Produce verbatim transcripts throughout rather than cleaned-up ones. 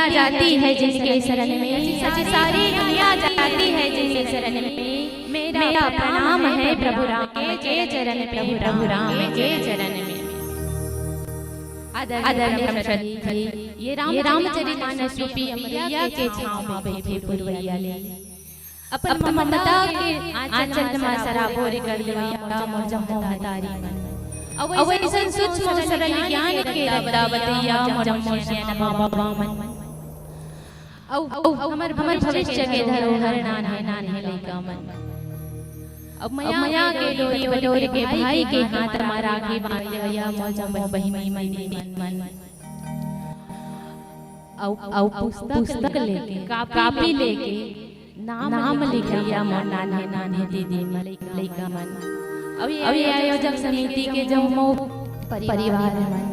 जाती है जिनके शरण में, ऐसी सारी दुनिया जाती है जिनके शरण में। मेरा प्रणाम है प्रभु राम के चरण में, प्रभु राम के चरण में। आदरणीय श्रद्धेय, ये रामचरित मानस रूपी अमरैया के छांव में बैठे पुरवैया ले अपन ममता के आंचल म सराबोर कर देवइया मोर जम्मो महतारी मन। अउ अइसन सूक्ष्म सरल ज्ञान के रद्दा बतइया मोर जम्मो सियान माँ बाबा मन। अउ, अउ हमर, हमर भविष्य के धरोहर नान्हे, नान्हे लइका मन। अब मया के डोरी बटोर के भाई के हाथ म राखी बांध देवइया मोर जम्मो बहिनी मन। अउ, अउ पुस्तक लेके, कापी लेके, नाम लिखइया मोर नान्हे, नान्हे दीदी मन, लइका मन। अउ ये आयोजक समिति के जम्मो परिवार मन,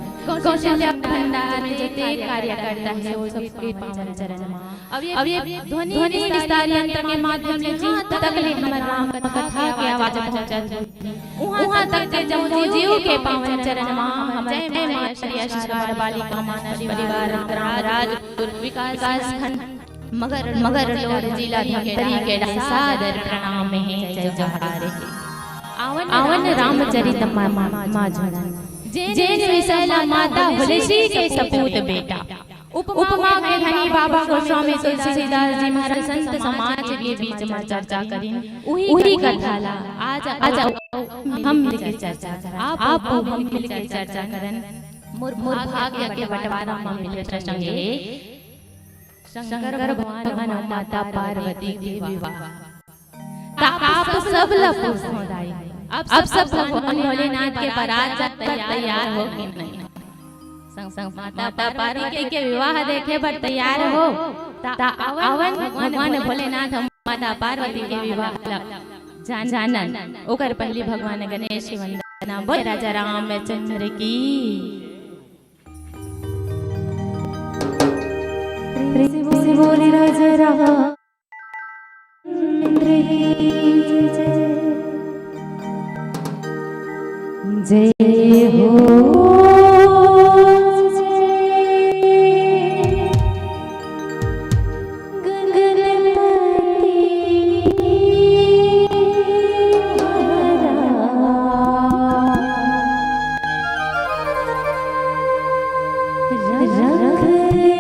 कौशल्या भंडार में जते कार्यकर्ता हे, वो सबके पावन चरण म। अब ये ध्वनि विस्तार यंत्र के माध्यम ले जहाँ तक ले हमर राम कथा के आवाज पहुँचत हे, उहाँ तक के जम्मो जीव के पावन चरण म हमर जय माँ श्री अष्टबालिका मानस परिवार रामराज विकास खंड मगर, मगर लोड जिला धमतरी के सादर प्रणाम हे, जय जोहार हे। आवन रामचरित मा, मा, मा जुड़न। जेन विषय ला माता होलेसी के सपूत बेटा। उपमा के धनी बाबा गोस्वामी तुलसीदास जी महाराज संत समाज के बीच म चर्चा करिन। उही कथा ला आज, आज हम मिलके चर्चा करन। आप हम मिलके चर्चा करन। मोर, मोर भाग्य के बंटवारा म मिले संगे शंकर भगवान अउ माता पार्वती के विवाह। त आप सब ल पूछथंव दाई, अब सब भगवान भोलेनाथ के बरात बर तैयार हो कि नहीं? संग संग माता पार्वती के विवाह देखे बर तैयार हो, त आवन भगवान भोलेनाथ अउ माता पार्वती के विवाह ल जान, जानन। ओकर पहिली भगवान गणेश के वंदना। बोल राजा रामचंद्र की। प्रेम से बोले राजा रामचंद्र की जय। जय हो जय गणपति महाराज। रख ले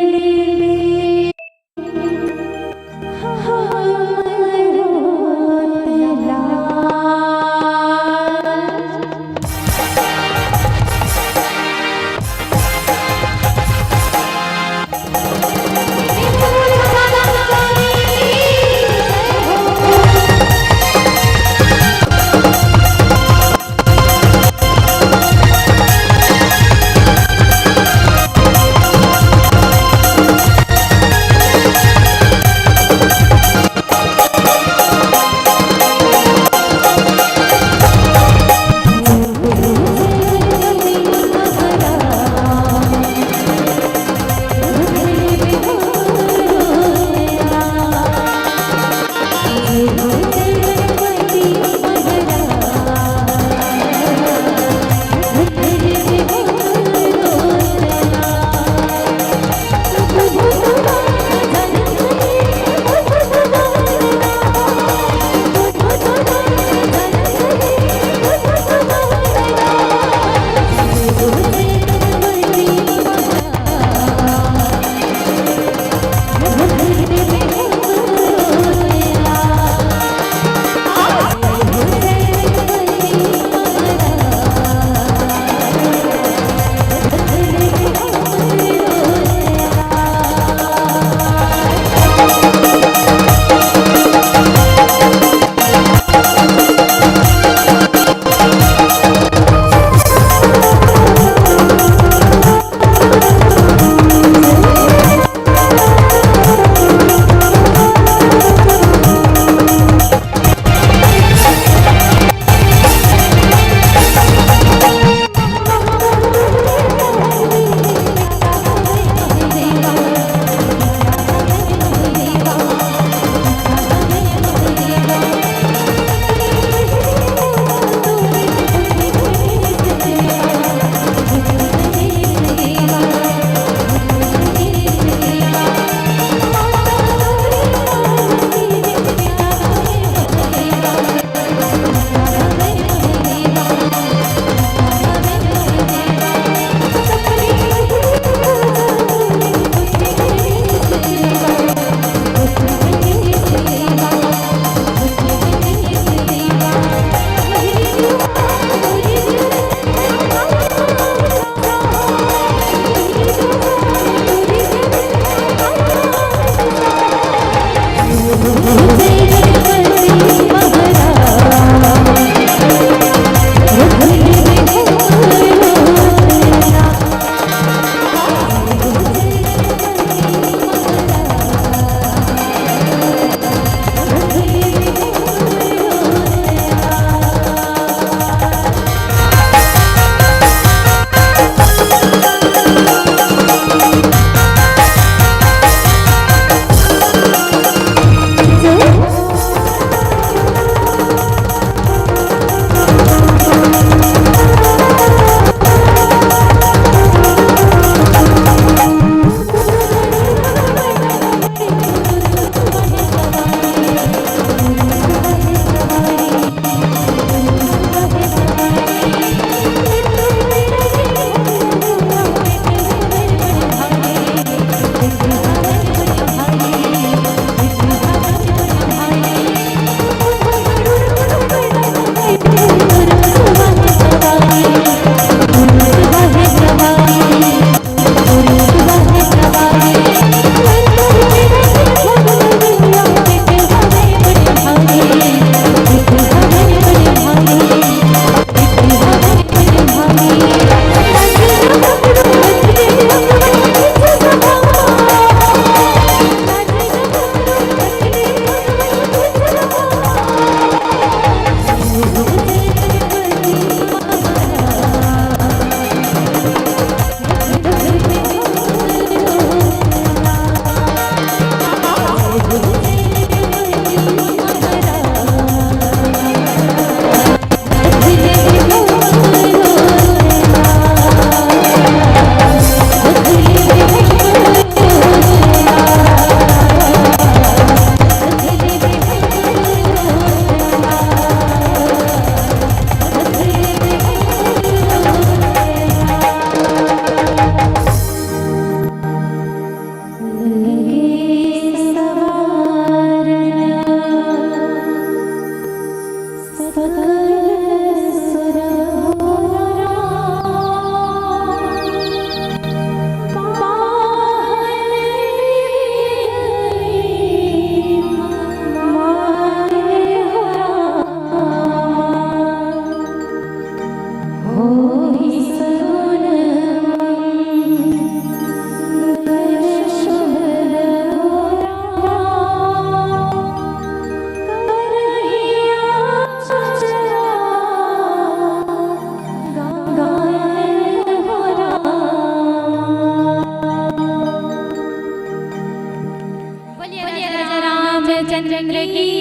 की।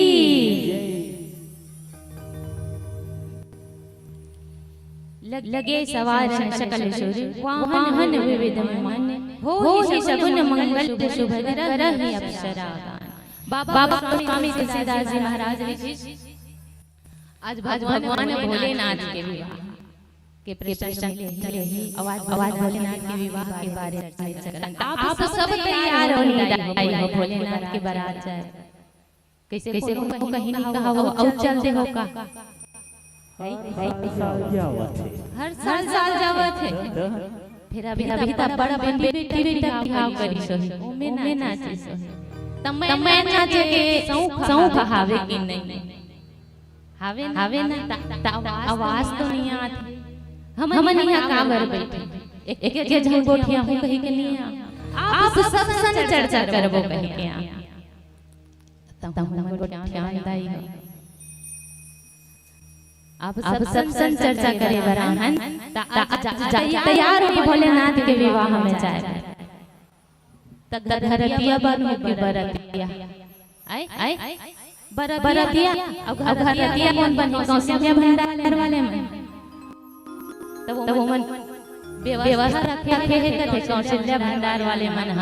लगे सवार सकल सुर, वाहन विविध विमान, होहि सगुन मंगल सुभग, करहि अप्सरा गान। बाबा स्वामी तुलसीदास जी महाराज विशेष। आज भगवान भोलेनाथ के विवाह के प्रसंग ले ही आवाज, आवाज भोलेनाथ के विवाह के बारे में चर्चा करन। आप सब तैयार हो, निदाई हो, भोलेनाथ के बारात जाए। कैसे, कैसे कोनो कहीं नहीं कहा हो, अउ चलते हो का? हर साल जावत हे। हर साल, साल जावत हे। तो? फिर अभी, अभी तक बड़ अपन बेटी, बेटी तक बिहाव करिस होही। ओमे नाचिस होही। त मैं नाचे के सौंफ, सौंफ हावे कि नहीं? हावे ना? हावे ना? त, त आवाज तो नहीं आत। हमन, हमन इहाँ काबर बैठे? एक, एक, एक झन गोठिया हूँ कही के नहीं आ। आप सब सन चर्चा करबो कही के आ। तहु हमन गोठियान दाई हो। आप सब सन चर्चा करे बर आहन, त आज जा-, जा-, तैयार हो भोलेनाथ के विवाह में जाए बर। त घरतिया बनहू कि बरतिया? आय? आय? बरतिया। अब घरतिया कोन बनही? कौशल्या भंडार वाले मन। तब ओमन व्यवस्था रखे, रखे हे कथे कौशल्या भंडार वाले मन ह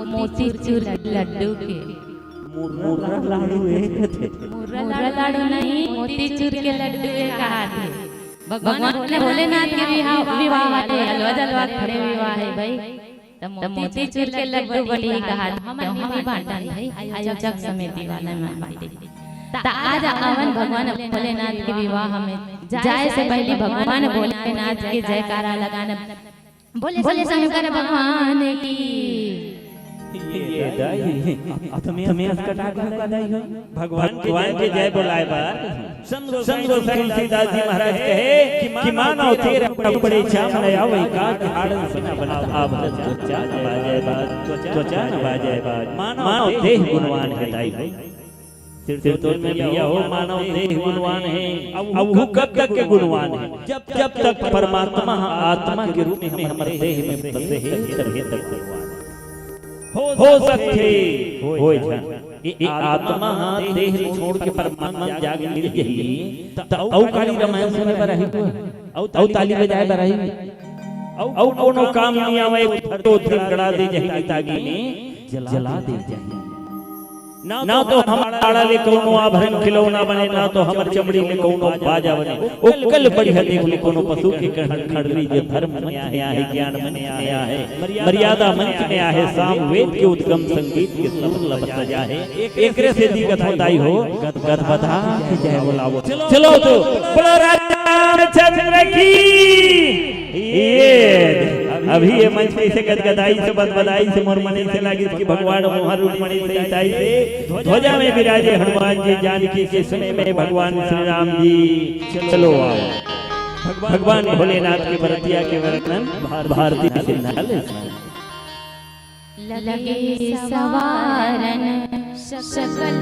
मोतीचूर लड्डू के। मुर्रा लाडू हे कथे। मुर्रा लाडू नहीं, मोतीचूर के लड्डू हे कहाथे। भगवान भोलेनाथ के विवाह, विवाह हे, अलवा जलवा खड़े विवाह हे भाई। त मोतीचूर के लड्डू बड़ी कहाथे, हमन नहीं बांटन भाई, आयोजक समिति वाला मन बांटे। त आज आवन भगवान भोलेनाथ के विवाह में जाए से पहले भगवान भोलेनाथ के जयकारा लगाना। बोले, बोले शंकर भगवान की। ये दाई, अब तुम्हें, तुम्हें असकटा का दाई हो। भगवान के जय बोलाए बर संत गोसाई तुलसीदास जी महाराज कहे कि मानव तेर बड़े चाम नया वही का हाड़ सुना बना। अब त्वचा न बाजे बाज, त्वचा न बाजे बाज, मानव देह गुणवान हे दाई। सिरतोन में भैया हो, मानव देह गुणवान हे। अब वो कब तक के गुणवान हे? जब, जब तक परमात्मा ह आत्मा के रूप में हमर देह में बसे हे, तभी तक गुणवान हे। हो सकथे, होय झन। ये आत्मा ह देह छोड़ के परमात्मा जाग मिल जाही, त अउ काली रामायण सुने बर आही, अउ ताली बजाए बर आही, अउ कोनो काम नहीं आवे, तो धड़कड़ा दे जाही, तागी में जला दे जाही। ना तो हमर आड़ा ले कोनो आभरण खिलौना बने, ना तो हमर चमड़ी ले कोनो बाजा बने। ओकर ले बढ़िया देख ले कोनो पशु के कढ़-, खड़री, जो धर्म में आया है, ज्ञान में आया है, मर्यादा मंच में आया है, सामवेद के उद्गम संगीत के सुर ल बजा है। एकरे से दिगत होताई हो, गदगदा के जय बोलावो। चलो तो, बोलो रामचंद्र की। ये अभी ये मंच कैसे गदगदाई से, बदबदाई से, मोर मन ऐसे लागिस कि भगवान मोहन रूप मणि से इताई से ध्वजा में विराजे हनुमान जी, जानकी के सुने में भगवान श्री राम जी। चलो आओ, भगवान भोलेनाथ के बरतिया के वर्णन भारती सिंह लाल। लगे सवारन सकल,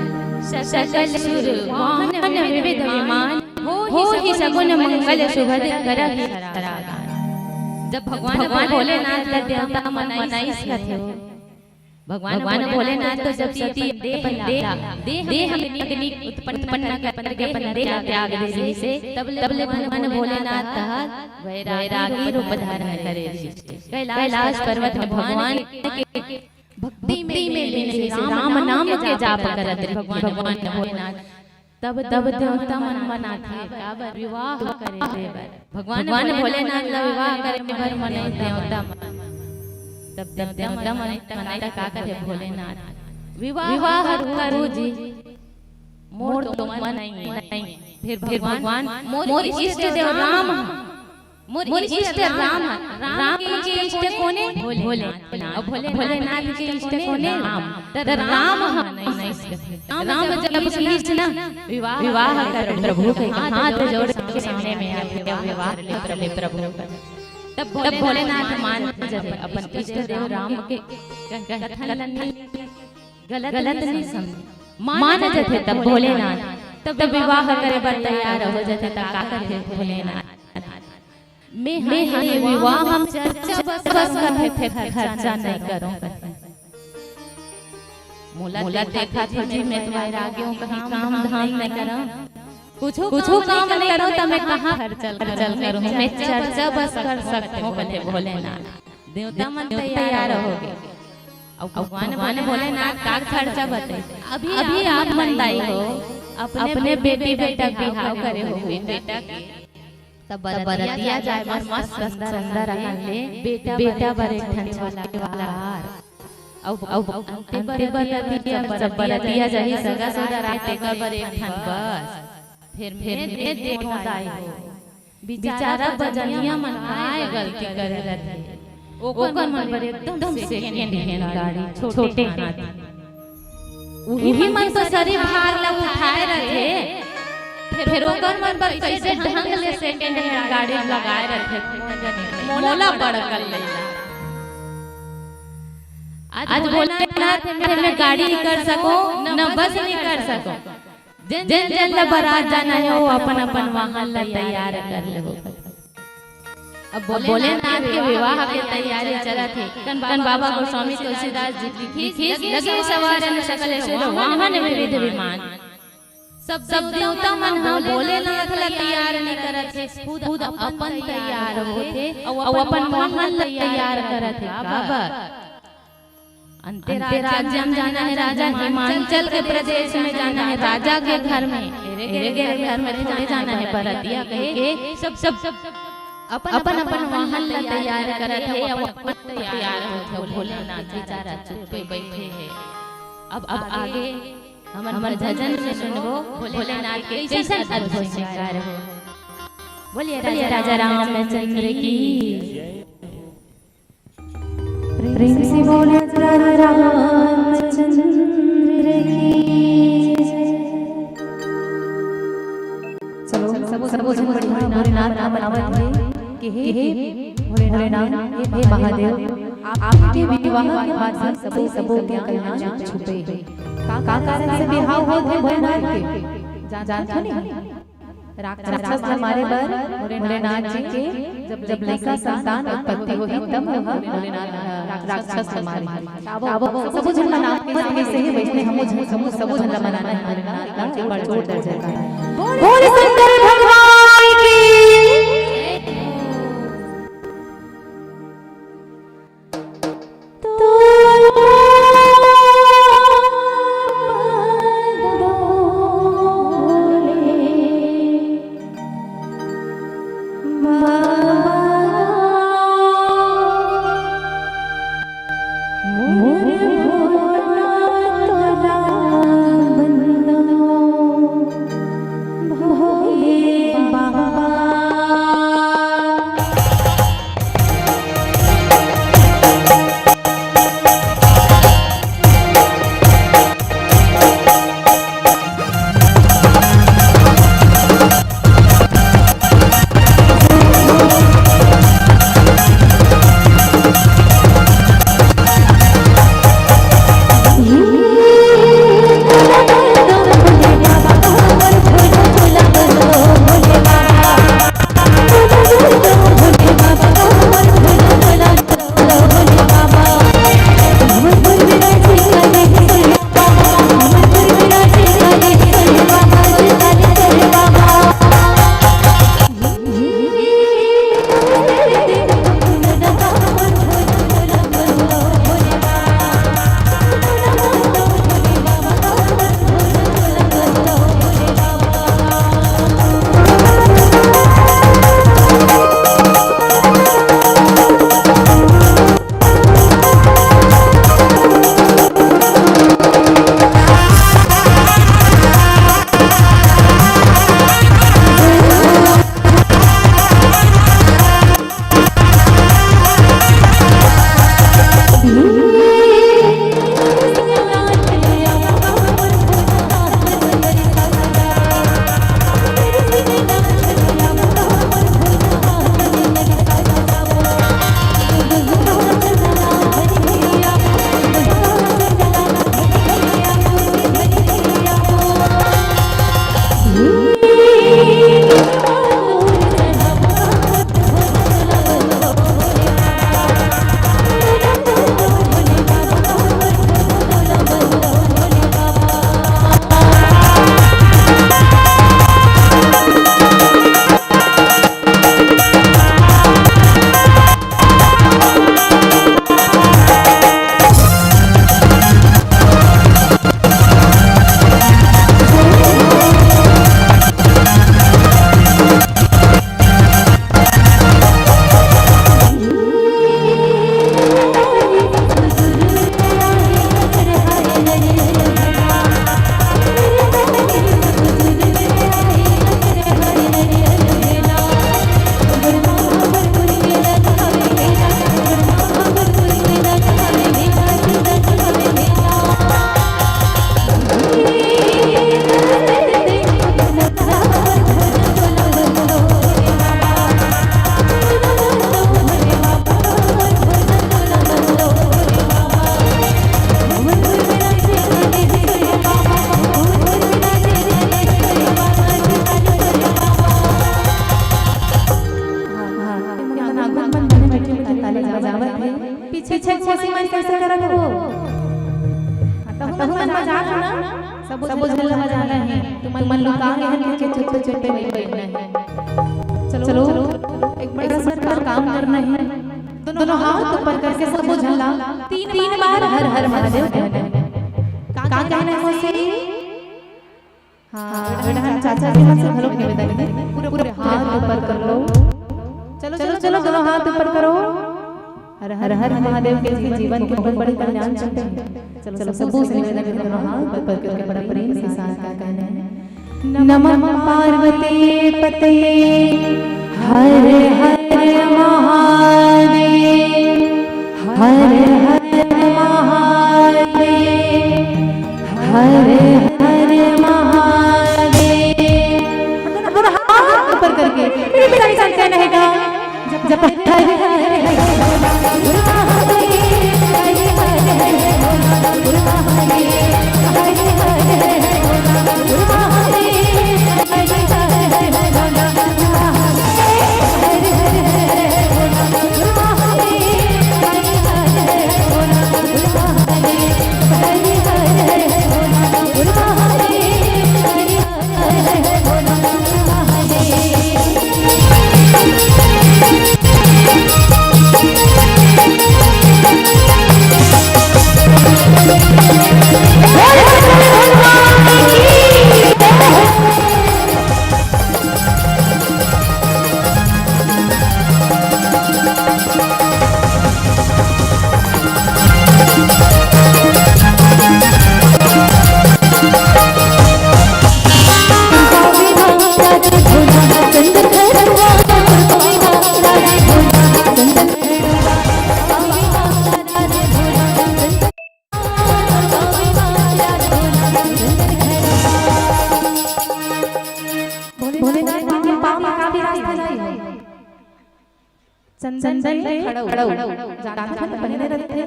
सकल सुर वाहन विविध विमान, होहि सगुन मंगल सुभग करहि सरागान। जब भगवान भोलेनाथ ला देवता मन आइस कथे, भगवान भोलेनाथ तो जब सती देह ला, देह में अग्नि उत्पन्न करके अपन देह ला त्याग दे रहिसे, तब ले भगवान भोलेनाथ ह वैरागी रूप धारण करे रहिसे। कैलाश पर्वत में भगवान के भक्ति में लीन रहिसे, राम नाम के जाप करत रहिसे भगवान भोलेनाथ। तब, तब देवता मन मनाथे, काबर? विवाह करे बर। भगवान भोलेनाथ ला विवाह करे बर मने देवता मन। तब देवता मन मनाथे, का कथे भोलेनाथ? विवाह करो जी, मोर तो मन नहीं है। फिर भगवान, मोर इष्ट देव राम ह। मोर इष्ट राम ह। राम के इष्ट कोने? भोलेनाथ। अउ भोलेनाथ के इष्ट कोने? राम। त राम ह। राम जब कहिस ना, विवाह कर प्रभु के, हाथ जोड़ के सामने में आके विवाह कर ले प्रभु। तब भोलेनाथ मान जथे अपन इष्ट देव राम के कथन ल गलत नहीं समझे, मान जथे तब भोलेनाथ, तब विवाह करे बर तैयार हो जथे। तब का कथे भोलेनाथ? मैं, मैं हा ये विवाह में चर्चा बस, बस करहूँ, फेर खर्चा नहीं करूँ। मोला देखा थो जी, मैं तो वैरागी हूँ, कहीं काम धाम नहीं करा, कुछो कुछो काम नहीं करो, तो मैं कहाँ खर्चल खर्चल करूँ? मैं चर्चा बस कर सकते हो, बोले भोलेनाथ। देवता मन तैयार होगे। अब भगवान, भगवान भोलेनाथ का खर्चा बताई? अभी अभी आप मन दाई हो, अपने बेटी बेटा बिहाव करे हो बेटा के, तब बरतिया जाए बर मस्त सुंदर अकन ले बेटा बर एक ठन छोटे वाला हार। अब अब अंते बरतिया, जब बरतिया जाही सगा सोदर आए तेकर बर एक ठन बस। फिर फिर मैं देखो दाई हो, बेचारा बजनिया मन काय गलती करे रथे। ओकर मन बर एकदम सेकेंड हैंड गाड़ी, छोटे हाथी। उही मन तो सरी भार ला उठाए रथे, फेर ओकर मन बर कइसे ढंग ले सेकेंड हैंड गाड़ी लगाए रथे। मोला बड़ कर लेला। आज बोले ना थे, मैं गाड़ी नहीं कर सको, न बस नहीं कर सको। जेन जेन ला बरात जाना है, वो अपन अपन वाहन ला तैयार कर ले हो। अब भोलेनाथ के विवाह के तैयारी चलत हे। कन बाबा गोस्वामी तुलसीदास जी लिखिस, लगे सवार अन सकल ऐश्वर्य, वाहन विविध विमान। सब सब देवता मन ह भोलेनाथ ला तैयार नहीं करत हे, खुद अपन तैयार होथे अउ अपन वाहन ला तैयार करत हे। काबर? अंते राज्य में जाना है राजा, हिमाचल के प्रदेश में जाना है राजा के घर में, एरे गेरे घर में थोड़े जाना है बरतिया कह के सब सब अपन अपन वाहन ला तैयार करत हे अउ अपन तैयार होत हे। भोलेनाथ बेचारा चुप्पे बैठे हे। अब अब आगे हमन भजन में सुनबो भोलेनाथ के कैसन अद्भुत श्रृंगार हे। बोलिए राजा रामचंद्र की। प्रेम से बोले राजा रामचंद्र की जय। चलो, सब, सब झन बढ़िया भोलेनाथ नाम मनावत हे कि हे, हे भोलेनाथ, हे, हे महादेव, आपके विवाह के बाद से सबो, सबो के कल्याण छुपे हे। का, का कारण से बिहाव होत हे भोलेनाथ के? जान, जानथो नहीं? राक्षस ला मारे बर भोलेनाथ जी के जब, जब लइका संतान उत्पत्ति होही, तब ओह भोलेनाथ, अ, राक्षस ला मारे। अब सबो झन मन आपस में से ही वैसने हमू झन, हमू सबो झन ला मनाना है भोलेनाथ का। एक बार जोरदार जयकार। बोल शंकर भगवान की। जावत हे। पीछे पीछे मौसी मन कइसे करत हो? तहु मन मजाक हो ना? सबो झन ला मजाक हे। तुमन लुका के हन, पीछे चुप चुप बइठना हे। चलो, एक बड़ा सुंदर काम करना हे। दोनों हाथ ऊपर करके सबो झन ला तीन बार हर हर महादेव कहना हे। का कहना हे मौसी? हाँ, बेटा, हम चाचा जी मन से घलोक निवेदन हे, पूरे, पूरे हाथ ऊपर कर लो। चलो, चलो, चलो, दोनों हाथ ऊपर करो। हर हर महादेव के जी-, जीवन के बहुत बड़े कल्याण चाहते हैं। चलो, सबो से निवेदन हे, दोनों हाथ ऊपर करके बड़ा प्रेम के साथ का कहना हे? नमः पार्वती पतये, हर हर महादेव, हर हर महादेव, हर हर महादेव। दोनों हाथ ऊपर करके, मेरी पिरानी जानते हैं, नहीं गा? जब हर हर हर भोलेनाथ के कृपा में काफी रास्ता जाए। चंदन ले खड़ऊ, जानथन पहिने रथे।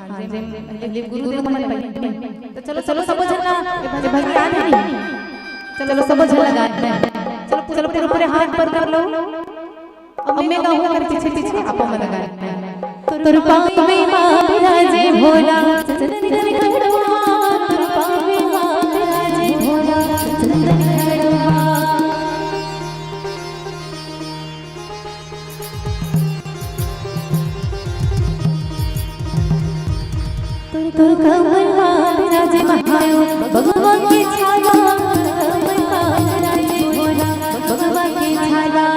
हाँ, जेन गुरुदेव मन पहिने। तो चलो, चलो, सबो झन ला, ये भजन याद हे नहीं? चलो, सबो झन ला गाना हे। चलो, पूरे, पूरे, पूरे हाथ ऊपर कर लो। अब मैं गाहूँ, अगर पीछे, पीछे आप मन गाना हे। तोर पाँव में माँ बिराजे भोला, चंदन खड़वा, तोर पाँव में माँ बिराजे भोला, चंदन खड़वा। तोर कमर मा बिराजे महादेव, बघवा के छाला, कमर मा बिराजे भोला, बघवा के छाला।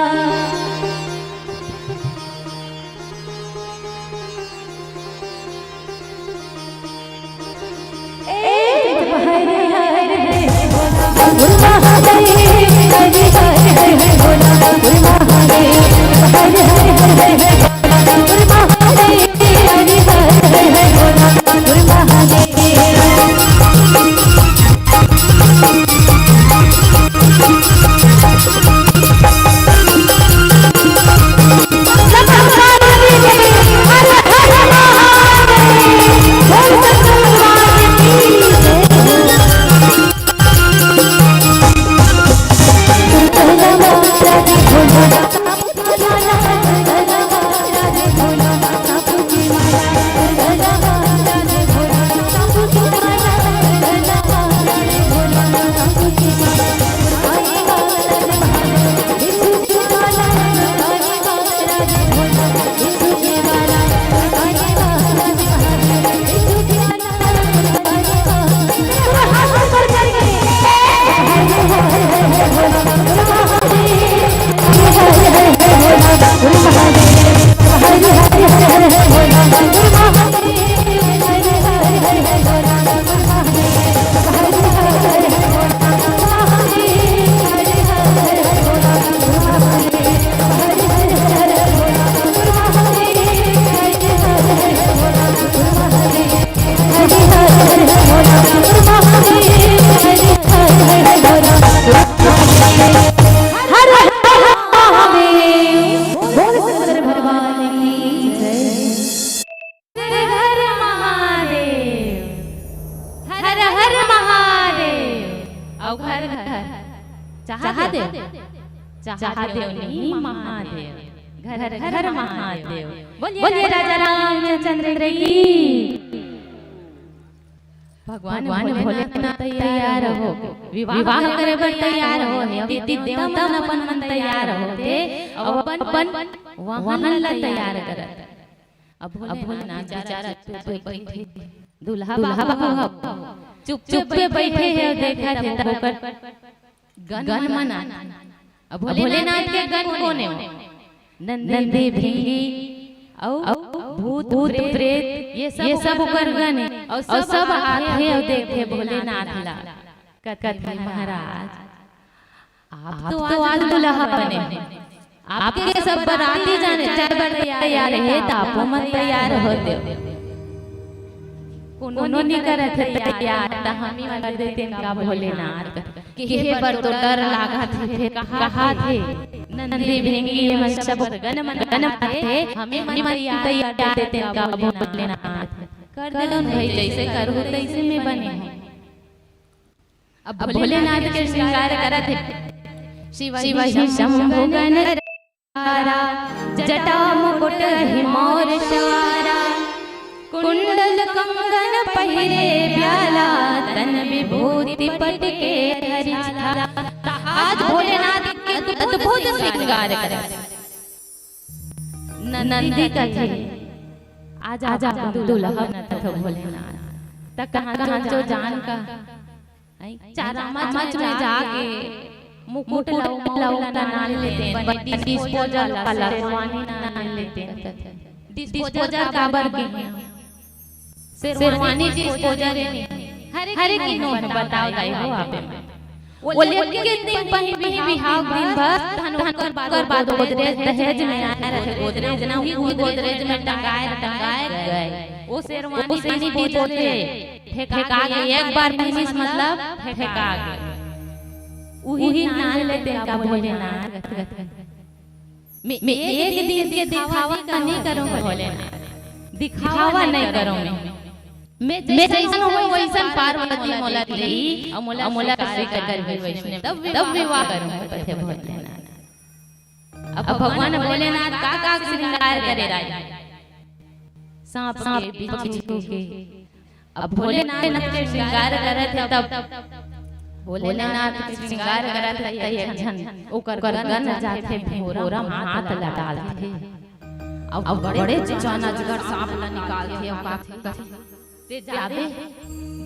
हर हर महादेव। हर हर महादेव। अउ घर घर। चाहा देव। चाहा देव नहीं महादेव। घर घर महादेव। बोलिए राजा रामचंद्र की। भगवान भोलेनाथ तैयार हो, विवाह करे बर तैयार हो, हे अउ देवता मन अपन मन तैयार होथे, अउ अपन अपन वाहन ला तैयार करत। अब भोलेनाथ बेचारा चुप्पे बैठे, दूल्हा बाबू ह चुप्पे बैठे हे, देखत हे त ओकर गन मन आथे। अब भोलेनाथ के गन कोन हे? नंदी, भृंगी अउ भूत प्रेत, ये सब ओकर गन हे। अउ सब आथे अउ देखथे भोलेनाथ ला, कथे, महाराज, आप तो आज दुल्हा बने, आपके सब बराती जाने जाए बर तैयार हे, त आपो मन तैयार हो देव। कोनो नी करत हे तैयार, त हम ही मन कर देतेन का भोलेनाथ। केहे बर तो डर लागत हे, फेर कहाथे, नंदी भृंगी मन सब गन मन गन आथे, हम ही मन तैयार कर देतेन का भोलेनाथ। कर देन भाई, जइसे करहू तइसे में बने हो। अब भोलेनाथ के श्रृंगार करत हे। शिव ही शंभु गन धारा, जटा मुकुट ही मौर सवारा, कुंडल कंगन पहिरे ब्याला, तन विभूति पट के धरि छाला। आज भोलेनाथ के अद्भुत श्रृंगार करत हे। नंदी कथे, आज आप दुल्हा बनत हो भोलेनाथ। त कहाँ कहाँ जो जान का आई, चारा मच में जाके मुकुट लउ, मउर ला नान लेतेन, बने डिस्पोजल वाला शेरवानी नान लेतेन। डिस्पोजल काबर के? शेरवानी डिस्पोजल हे नहीं। हरे की नो हे, बताओ दाई हो आप। वो लेके दिन पहिली बिहाव दिन भर, तहन ओकर बाद गोदरेज दहेज में आए रथे, गोदरेज ना, उही गोदरेज में टंगाए टंगाए गए। वो शेरवानी डिस्पोजल फेंका गे, एक बार पहिनिस मतलब फेंका गे। उही नान लेतेन का भोलेनाथ। मैं, मैं एक दिन के दिखावा नहीं करूँ भोलेनाथ, दिखावा नहीं करूँ मैं। मैं जैसन हूँ वैसन पार्वती मोला देही, अउ मोला, अउ मोला स्वीकार करही वैष्णव, तब विवाह करूँ कथे भोलेनाथ। अब भगवान भोलेनाथ का का श्रृंगार करे राजा? सांप के, बिच्छू के। अब भोलेनाथ के श्रृंगार करत हे तब भोलेनाथ के श्रृंगार करत हे त एक झन ओकर गन जाथे, भोरा म हाथ ला डालथे। अब बड़े जन अजगर सांप ला निकालथे, अउ का ते जाबे?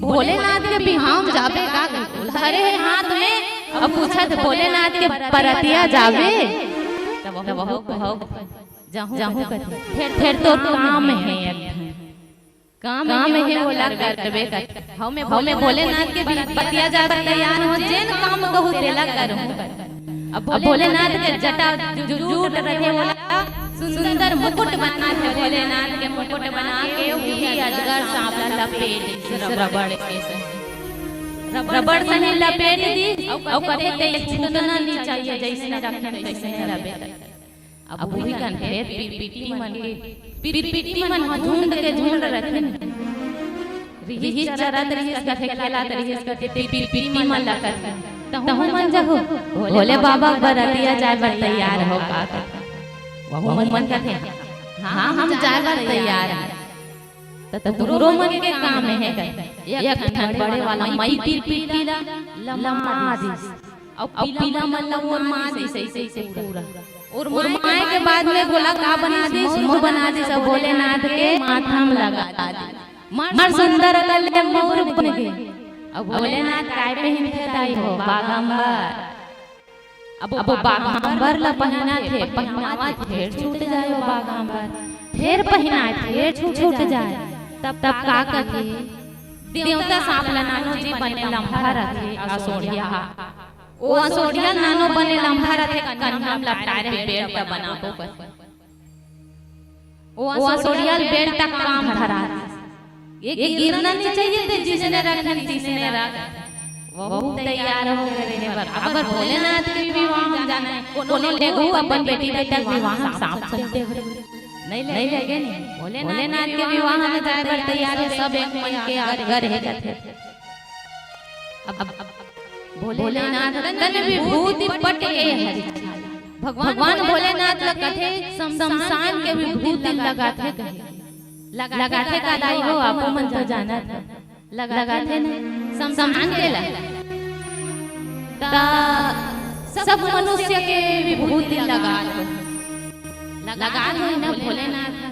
भोलेनाथ के बिहाव जाबे का? धरे हे हाथ में, अब पूछत भोलेनाथ के बरतिया जाबे? तब वहू कहू, जाहूँ, जाहूँ कथे। फेर, फेर तो काम हे एक ठन। काम हे, ओला करबे कथे। हव में भोलेनाथ के बरतिया जाबे तैयार हो, जेन काम कहू तेला करूँ। अब भोलेनाथ के जटा जू-, जूट रथे, ओला सुंदर मुकुट बनाथे। भोलेनाथ के मुकुट बना के उही अजगर सांप ला लपेट दिस रबड़ के संग। रबड़ सही लपेट दिस, अउ कथे ते छूटना नहीं चाहिए, जइसने रखे तइसने रबे। अब उही कन फेर पिरपिटी मन के, पिरपिटी मन ह झुंड के झुंड रथे। रिहिस चरत रिहिस कथे, खेलत रिहिस कथे, पिरपिटी मन ला कथे, तहूँ मन जहू, भोले बाबा बरतिया जाए बर तैयार हो का कथे। वहू मन कथे, हाँ, हम जाए बर तैयार हन। त तुमरो मन के काम हे कथे। एक ठन बड़े वाला मई पिरपिटी ला लमा दिस। अउ पीला मन ला ओरमा दिस अइसे पूरा। ओरमाए के बाद में गोला का बना दिस, मुँह बना दिस, अउ भोलेनाथ के माथा म लगा दिस। मड़ सुंदर अकन ले मउर बन गे। अउ भोलेनाथ काय पहिनथे दाई हो, बागाम्बर। अब वो बागाम्बर ला पहिनाथे, पहिनावत फेर छूट जाए वो बागाम्बर, फेर पहिनाए फेर छूट जाए। तब, तब का कथे? देवता सांप ला नानो जी बने लम्भा रथे, असोढ़िया। ओ असोढ़िया नानो बने लम्भा रथे, कन्हा म लपटाए रहे, बेल्ट बनाबो कस। ओ असोढ़िया ल बेल्ट काम धरा। ये गिरना नहीं चाहिए थे, जिसने रखन तिसने रख। वहू तैयार हो गए रहने बर। अगर भोलेनाथ के विवाह में जाना है, कोनो लेगू अपन बेटी बेटा के विवाह में सांप चलते हुए। नहीं ले-, नहीं लेगे नहीं। भोलेनाथ के विवाह में जाए बर तैयार है, सब एक मन के आगर है कथे। अब, अब भोलेनाथ तन विभूति पट के हरि। भगवान भोलेनाथ ला कथे शमशान के विभूति लगाथे कहे। लगाथे का दाई हो, आपो मन तो जानत हो। लगाथे ना शमशान के ला। ता सब मनुष्य के विभूति लगात हो। लगात हो ना भोलेनाथ ला।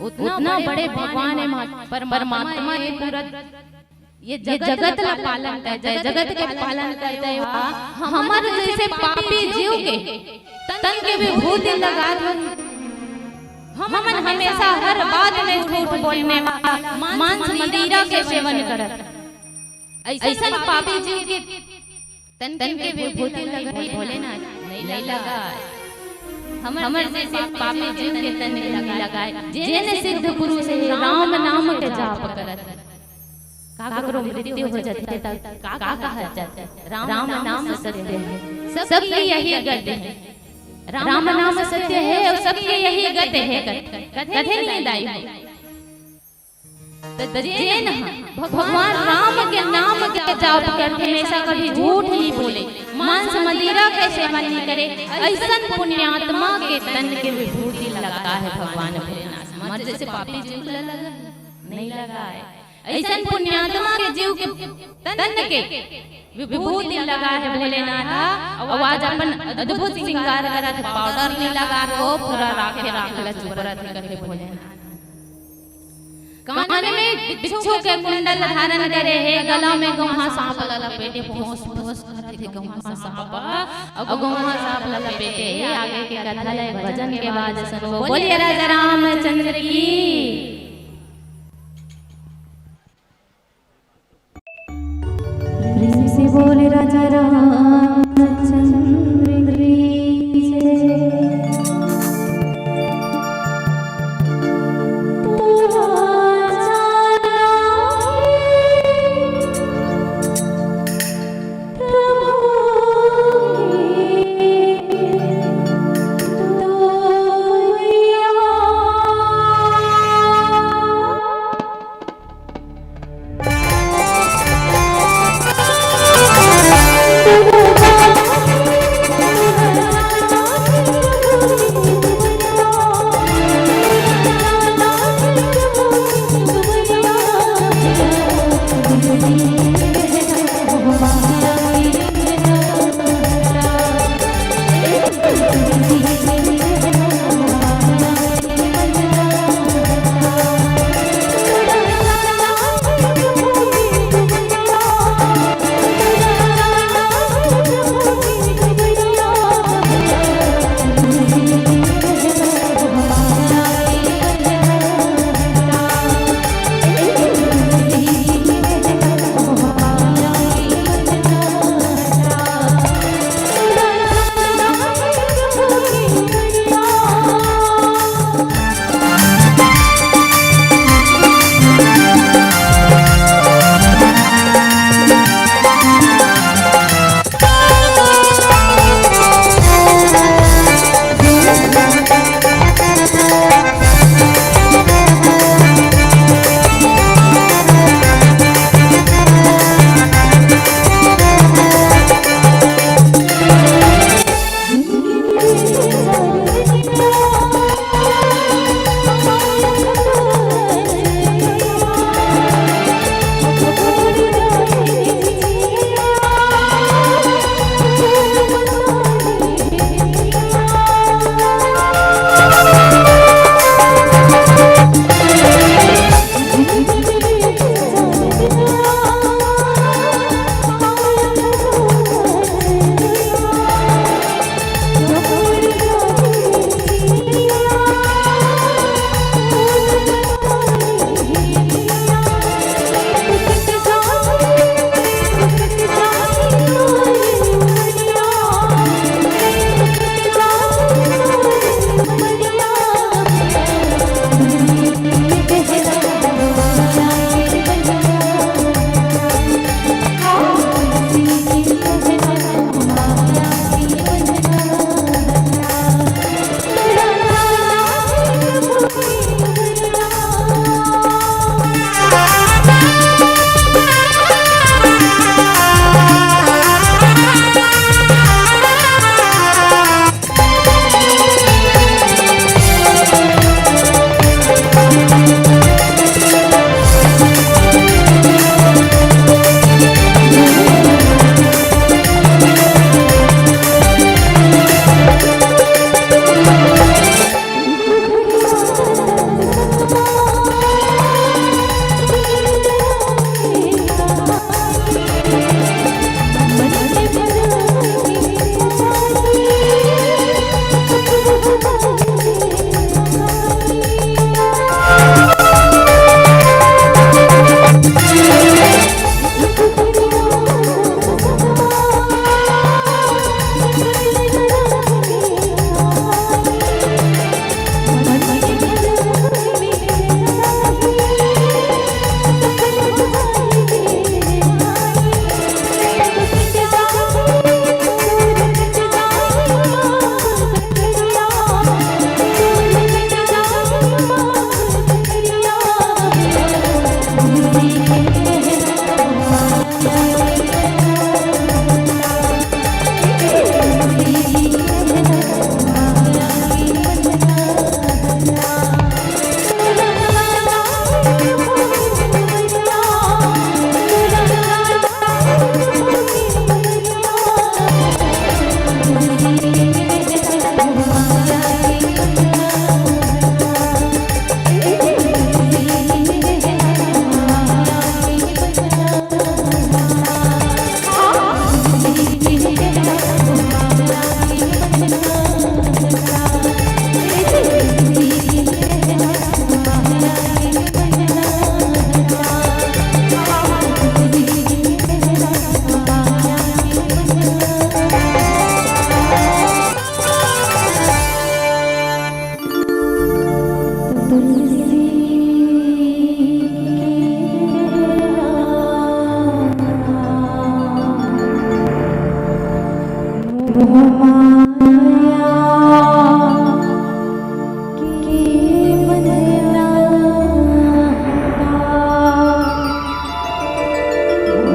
उतना बड़े भगवान हे, परमात्मा हे, पूरा ये जगत ला पालन करथे, जगत के पालन करथे। हमर जैसे पापी जीव के तन के विभूति लगात हो। हमन हमेशा हर बात में झूठ बोलने वाला, मांस मदिरा के सेवन करत, ऐसे पापी जीव के तन के विभूति लगाए भोलेनाथ नहीं लगाए। हमर जैसे पापी जीव के तन नहीं लगाए। जेन सिद्ध पुरुष हे राम नाम के जाप करत, काकरो मृत्यु हो जाथे त का कहा जाथे? राम नाम सत्य हे, सबके यही गति हे। राम नाम सत्य हे और सबके यही गति हे। कथे नहीं दाई हो। त जेन ह भगवान राम के नाम के जाप करथे, हमेशा कभी झूठ नहीं बोले, मांस मदिरा के सेवन नहीं करे, ऐसन पुण्यात्मा के तन के विभूति लगाए हे भगवान भोलेनाथ। हमर जैसे पापी जीव ला लगा नहीं लगाए, ऐसन पुण्यात्मा के जीव के तन के विभूति लगाए हे भोलेनाथ ह। अउ आज अपन अद्भुत श्रृंगार करत हे, पाउडर नहीं लगा हो, पूरा राखे राख ला चुपरत हे करके भोलेनाथ। कान में बिच्छू के कुंडल धारण करे हे, गला में गौहा सांप ला लपेटे, फोस फोस करथे गौहा सांप, अउ गौहा सांप ला लपेटे हे। आगे के कथा ला भजन के बाद सुनबो। बोलिए राजा रामचंद्र की। प्रेम से बोले राजा रामचंद्र की जय।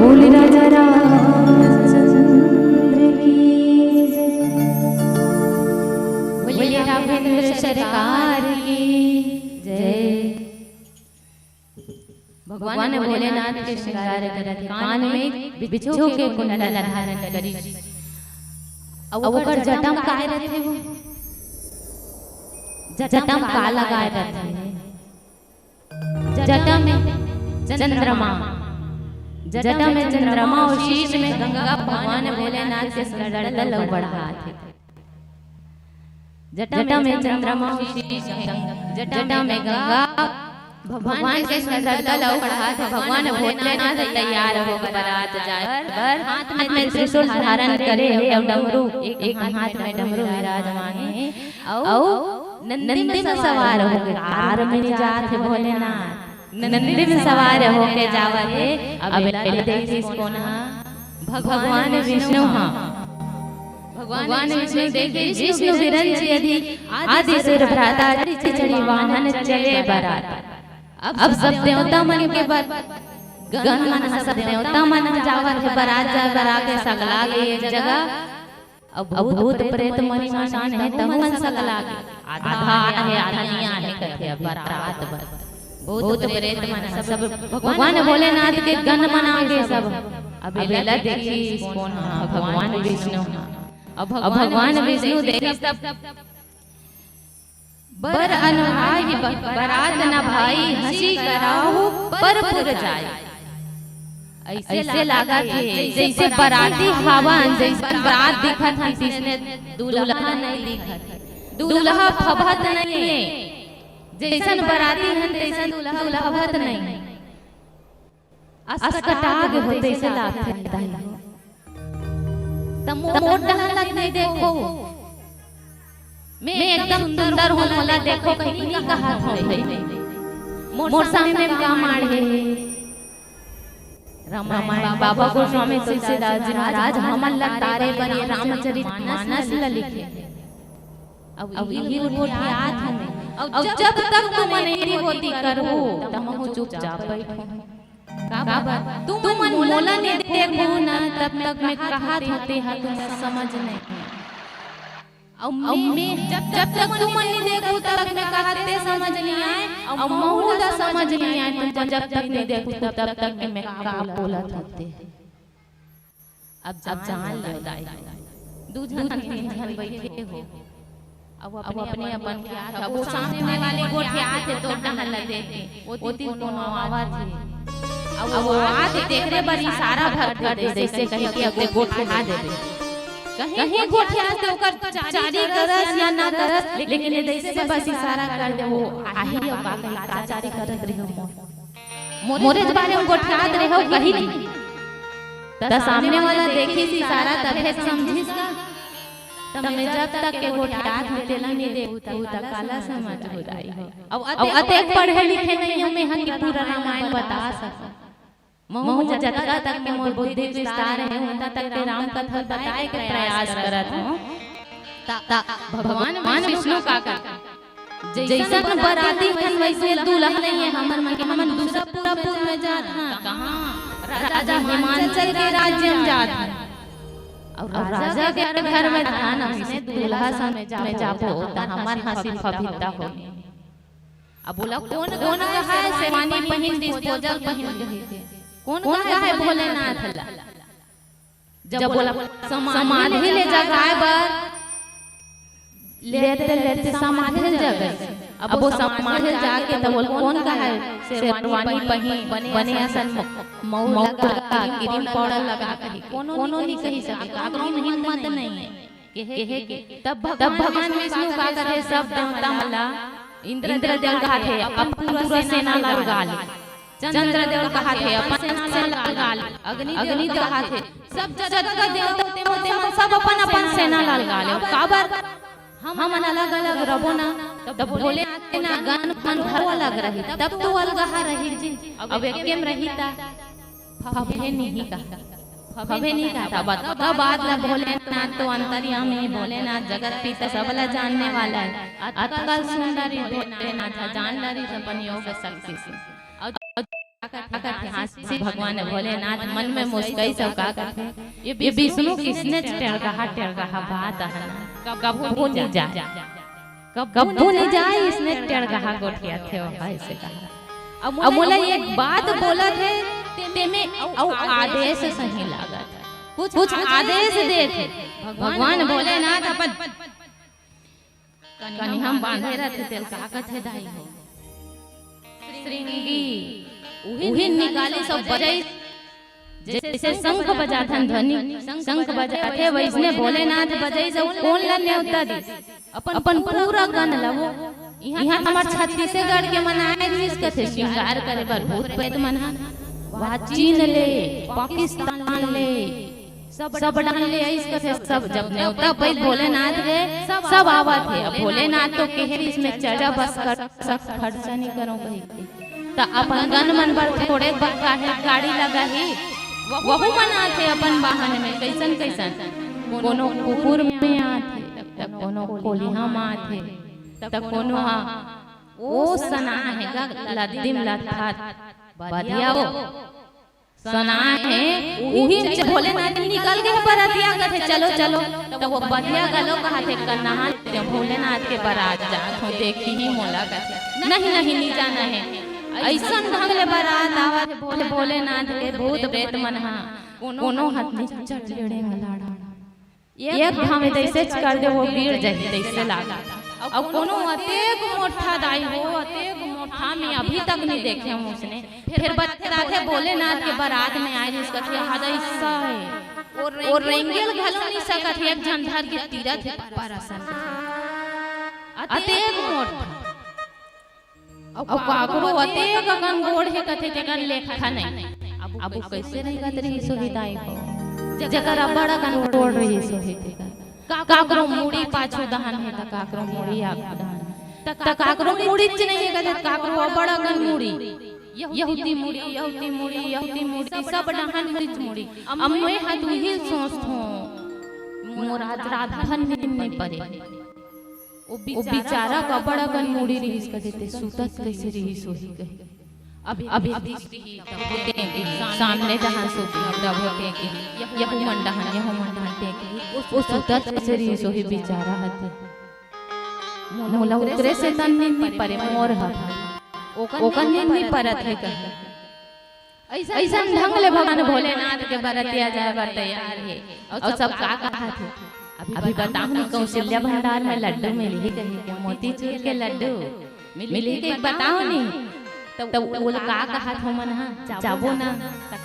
बोले राजा रामचंद्र की जय। बोले राघवेंद्र सरकार की जय। भगवान भोलेनाथ के श्रृंगार करत हे, कान में बिछो के कुंडल धारण करिस। अउ ओकर जटा म काय रथे वो? जटा म का लगाय रथे? जटा में चंद्रमा, जटा में चंद्रमा अउ शीश में गंगा भगवान भोलेनाथ के सुंदरता ल बढ़ात हे। जटा में चंद्रमा अउ शीश में गंगा, जटा में गंगा भगवान के सुंदरता ल बढ़ात हे। भगवान भोलेनाथ तैयार होके बरात जाय बर हाथ में त्रिशूल धारण करे हे अउ डमरू एक, एक हाथ में डमरू विराजमान हे। अउ नंदी में सवार होके कार में जात हे भोलेनाथ, नंदी में सवार होके जावत हे। अब एला देखिस कोन हा? भगवान विष्णु हा। भगवान विष्णु देखिस, विष्णु विरंची अधि आदि सुर भ्राता चढ़ी चढ़ी वाहन चले बरात। अब सब देवता मन के बर गण मन ह, सब देवता मन ह जावत हे बरात जाय बर आके सगला गे एक जगह। अब भूत प्रेत मरी मसान हे, तहु मन सगला गे। आधा आहे, आधा नइ आहे कथे अब बरात बर। भूत प्रेत मन सब भगवान भोलेनाथ के गण मन आगे सब। अब एला देखिस कोन हा? भगवान विष्णु हा। अब भगवान विष्णु देखिस तब बर अनुभाई ब-, बरात न भाई हंसी कराहू पर पुर जाई। अइसे लागत हे जइसे बराती हावन, जइसे बरात दिखत हन तइसने दूल्हा नइ दिखत हे। दूल्हा फभत नइ हे। जइसन बराती हन तइसन दूल्हा फभत नइ हे। असकटाग होते से लागथे दाई हो। त मोर डहन ल नइ देखो। मैं एकदम सुंदर हूँ, मोला देखो कहिके नइ कहत हों। मोर सामने म का माढ़े हे? रामायण बाबा गोस्वामी तुलसीदास जी महाराज हमन ल तारे बर ये रामचरित मानस ल लिखे। अब इही गोठियात हूँ मैं। अब जब तक तुमन एती ओती करहू, त महूँ चुपचाप बइठहूँ। काबर? तुमन मोला नइ देखहू ना, तब तक मैं कहत हों तेहा तुमन समझ नइ। अउ मैं जब, जब तक तुमन नइ देखहू, तब तक मैं कहत ते समझ नइ आय, अउ महूँ ला समझ नइ आय, तुमन जब तक नइ देखहू, तब तक मैं का बोलत हों ते। अब जान लो दाई, दू झन तीन झन बइठे हो, अब अपने अपन के आत हे, वो सामने वाले गोठियात हे तोर डहन ल देख के, ओती कोनो आवत हे, अब वो आत हे तेकरे बर इशारा भर कर दे, जइसे कहिके अब गोठिया देबे। कहीं गोठियात हे ओकर चारी करस या ना करस, लेकिन जइसे बस इशारा कर दे, वो आही अउ का कही, का चारी करत रहे हो मोर। मोरेच बारे म गोठियात रेहेव कहिके। त सामने वाला देखिस इशारा, तभे समझिस का। त मैं जब तक के गोठियात हूँ, तेला नइ देखहूँ, त काला समझहू दाई हो। अउ अतेक पढ़े लिखे नइ हूँ मैं ह कि पूरा रामायण बता सकूँ। महूँ जतका तक के मोर बुद्धि विस्तार हे, ओतका तक के राम कथा बताए के प्रयास करत हूँ। त भगवान विष्णु का कर जइसन बराती हन, वइसे दूल्हा नइ हे। हमर मन के, हमन दूसरा पुर में जात हन। कहाँ? राजा हिमांचल के राज्य म जात हन। अउ राजा के घर म जात हन, अइसने दूल्हा संग में जाबो, त हमर हंसी फभिता होही। अब बोला, कोन, कोन कहाय शेरवानी पहिन, डिस्पोजल पहिन के? कोन कहाय भोलेनाथ ला? जब बोला समाधि ले जगाए बर लेते लेते समाधि ले जगइस। अब वो समाधि ले जाके तब बोला, कोन कहाय शेरवानी पहिन, बने असन मऊ लगा, क्रीम पाउडर लगा कही? कोनो नइ कहि सके, काकरो म हिम्मत नइ हे कहे के। तब भगवान विष्णु का करे, सब देवता मन ला, इंद्रदेव कहाथे अपन पूरा सेना ला लगा ले। चंद्रदेव कहाथे अपन सेना ला लगा ले। अग्निदेव कहाथे सब जगत के देवता होते मन सब अपन अपन सेना ला लगा ले। काबर? हमन अलग-अलग रबो ना, तब भोलेनाथ के ना गन मन घलो अलग रही, तब तो अलगहा रही जी। अब एके म रही ता फबे नहीं कहा, फबे नहीं कहा। तब अतका बात ला भोलेनाथ तो अंतर्यामी, भोलेनाथ जगत पिता, सब ला जानने वाला है। अतका सुंदर ही भोलेनाथ है, जान डारिस अपन योग शक्ति से। अउ का कथे, हाँ, शिव भगवान भोलेनाथ मन में मुस्काइस अउ का कथे, ये विष्णु के इसने टेड़गहा, टेड़गहा बात है ना, कभू नहीं जा, कभू नहीं जा, इसने टेड़गहा गोठियाथे हो, ऐसे कहा। अब मोला एक बात बोलत हे, तेमे अउ आदेश सही लागत, कुछ आदेश देथे भगवान भोलेनाथ अपन कनिहा म बांधे रथे, तेला का कथे दाई हो? श्रृंगी। उही निकालिस अउ बजाइस, जइसे शंख बजाथन ध्वनि, शंख बजाथे, वइसने भोलेनाथ बजाइस अउ कोन ला नेवता दिस? अपन पूरा गन ला वो। इहाँ हमर छत्तीसगढ़ के मन आए रिहिस कथे, श्रृंगार करे बर भूत प्रेत मन ह। वहाँ चीन ले, पाकिस्तान ले, सब डाहन ले आइस कथे, सब जब नेवता पइस भोलेनाथ के, सब आवत हे। अब भोलेनाथ तो केहे रिहिस में चढ़ा बस कर सक खर्चा नहीं करो कही के। त अपन गन मन बर थोड़े बक्का हे, गाड़ी लगा ही, वहू मन आथे अपन वाहन में, कइसन कइसन, कोनो कुकुर में आथे, त कोनो कोलिहा में आथे, त कोनो हा ओ सना हे गा लद्दी म लथात बधिया ओ सना हे, उही च भोलेनाथ निकल गे हे बरतिया कथे, "चलो, चलो।" त वो बधिया घलो कहाथे, "कन्हा, ते भोलेनाथ के बरात जात हो, देखी ही मोला," कथे। "नहीं, नहीं, नी जाना हे।" अइसन ढंग ले बरात आवत हे भोले, भोलेनाथ के भूत प्रेत मन हा, कोनो हाथ नी चढ़ लेड़े वाला। एक घाव में तइसेच कर दे, वो गिर जाही, तइसे लागत। अउ कोनो अतेक मोठा दाई हो, अतेक मोठा में अभी तक नहीं देखे हूँ उसने। फिर बताथे भोलेनाथ के बरात में आए, जिसका कि हादा हिस्सा है। वो रेंगेल घलो नहीं सकत, एक झन धर के तीरत हे परसन। अतेक मोठा। अउ काकरो अतेक अकन गोड़ हे कथे, तेकर लेखा नहीं। अब वो कइसे रेंगत रहिस होही दाई हो, जेकर अब्बड़ अकन गोड़ रहिस होही तेकर। काकरो मुड़ी पाछू डहन हे, त काकरो मुड़ी आगू डहन हे। त काकरो मुड़ीच नहीं हे कथे, काकरो अब्बड़ अकन मुड़ी। यहूदी मुड़ी, यहूदी मुड़ी, यहूदी मुड़ी, सब डहन मुड़ीच मुड़ी। अब मैं हा तो इही सोचथों, मोर आज रात भर नींद नहीं परे। ओ बिचारा के अब्बड़ अकन मुड़ी रिहिस कथे, ते सुतत कइसे रिहिस होही कहे। अभी, अभी, अभी, सामने डहन सुती, तब होते कि यहू मन डहन, यहू मन डहन टेक, ओ सुतत कइसे रिहिस होही बिचारा ह ते। मोला ओकरे से तन नींद नी परे, मोर ह। ओकर नींद नी परत हे कहे। अइसन ढंग ले भगवान भोलेनाथ के बरतिया जाए बर तैयार हे। अउ सब का कहाथे, अभी बताहूँ नी, कौशल्या भंडार में लड्डू मिलही कहे के, मोतीचूर के लड्डू मिलही के बताहूँ नी। त ओला का कहाथे मन हा, जाबो ना,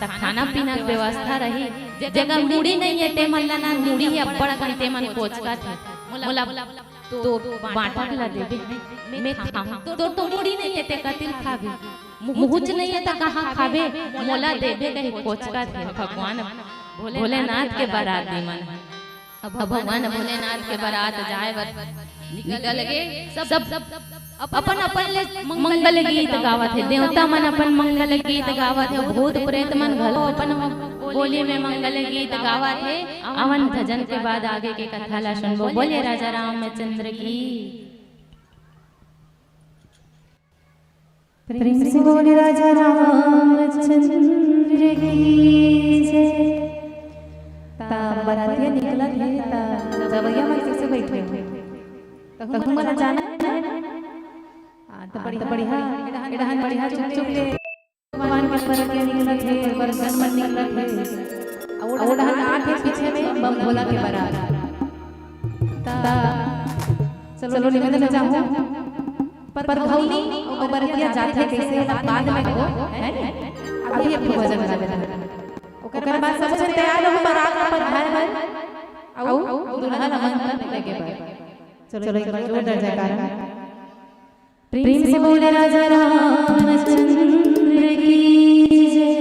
त खाना पीना के व्यवस्था रही। जेकर मुड़ी नहीं हे ते मन ला ना, मुड़ी हे अब्बड़ अकन, ते मन कोचकाथे। मोला तो बांटा ला देबे, मैं खाहूँ। तो, तो मुड़ी नहीं हे ते कतिल खाबे, मुहुच नहीं हे त कहाँ खाबे, मोला देबे कही कोचकाथे भगवान भोलेनाथ के बराती मन। अब भगवान भोलेनाथ के बरात जाए बर निकल गे। सब, सब अपन अपन ले मंगल गीत गावत हे, देवता मन अपन मंगल गीत गावत हे, भूत प्रेत मन घलो अपन बोली में मंगल गीत गावत हे। अवन भजन के बाद आगे के कथा ला सुनबो। बोलिए राजा रामचंद्र की। प्रेम से बोले राजा रामचंद्र की जय। ता बरातिया निकलत हे, ता जवैया मन कैसे बैठे हो? तहु मन जाना है? हाँ, तो बढ़िया, बढ़िया, बढ़िया, चुप, चुप ले। भगवान के बरातिया निकलत हे, बरसन मन निकलत हे। अउ ओ डहन आत हे पीछे में बम भोला के बरात। ता चलो निवेदन चाहूँ। पर घौली अउ बरतिया जाथे कइसे, बाद में हो, है नी? अभी एक ठो भजन गा देना। ओकर बाद सब झन तैयार हो, बरात ला पधारे बर। अउ दूल्हा ला मंत्र लगे बर। चलो एक बार जोरदार जयकारा। प्रेम से बोले राजा रामचंद्र की जय।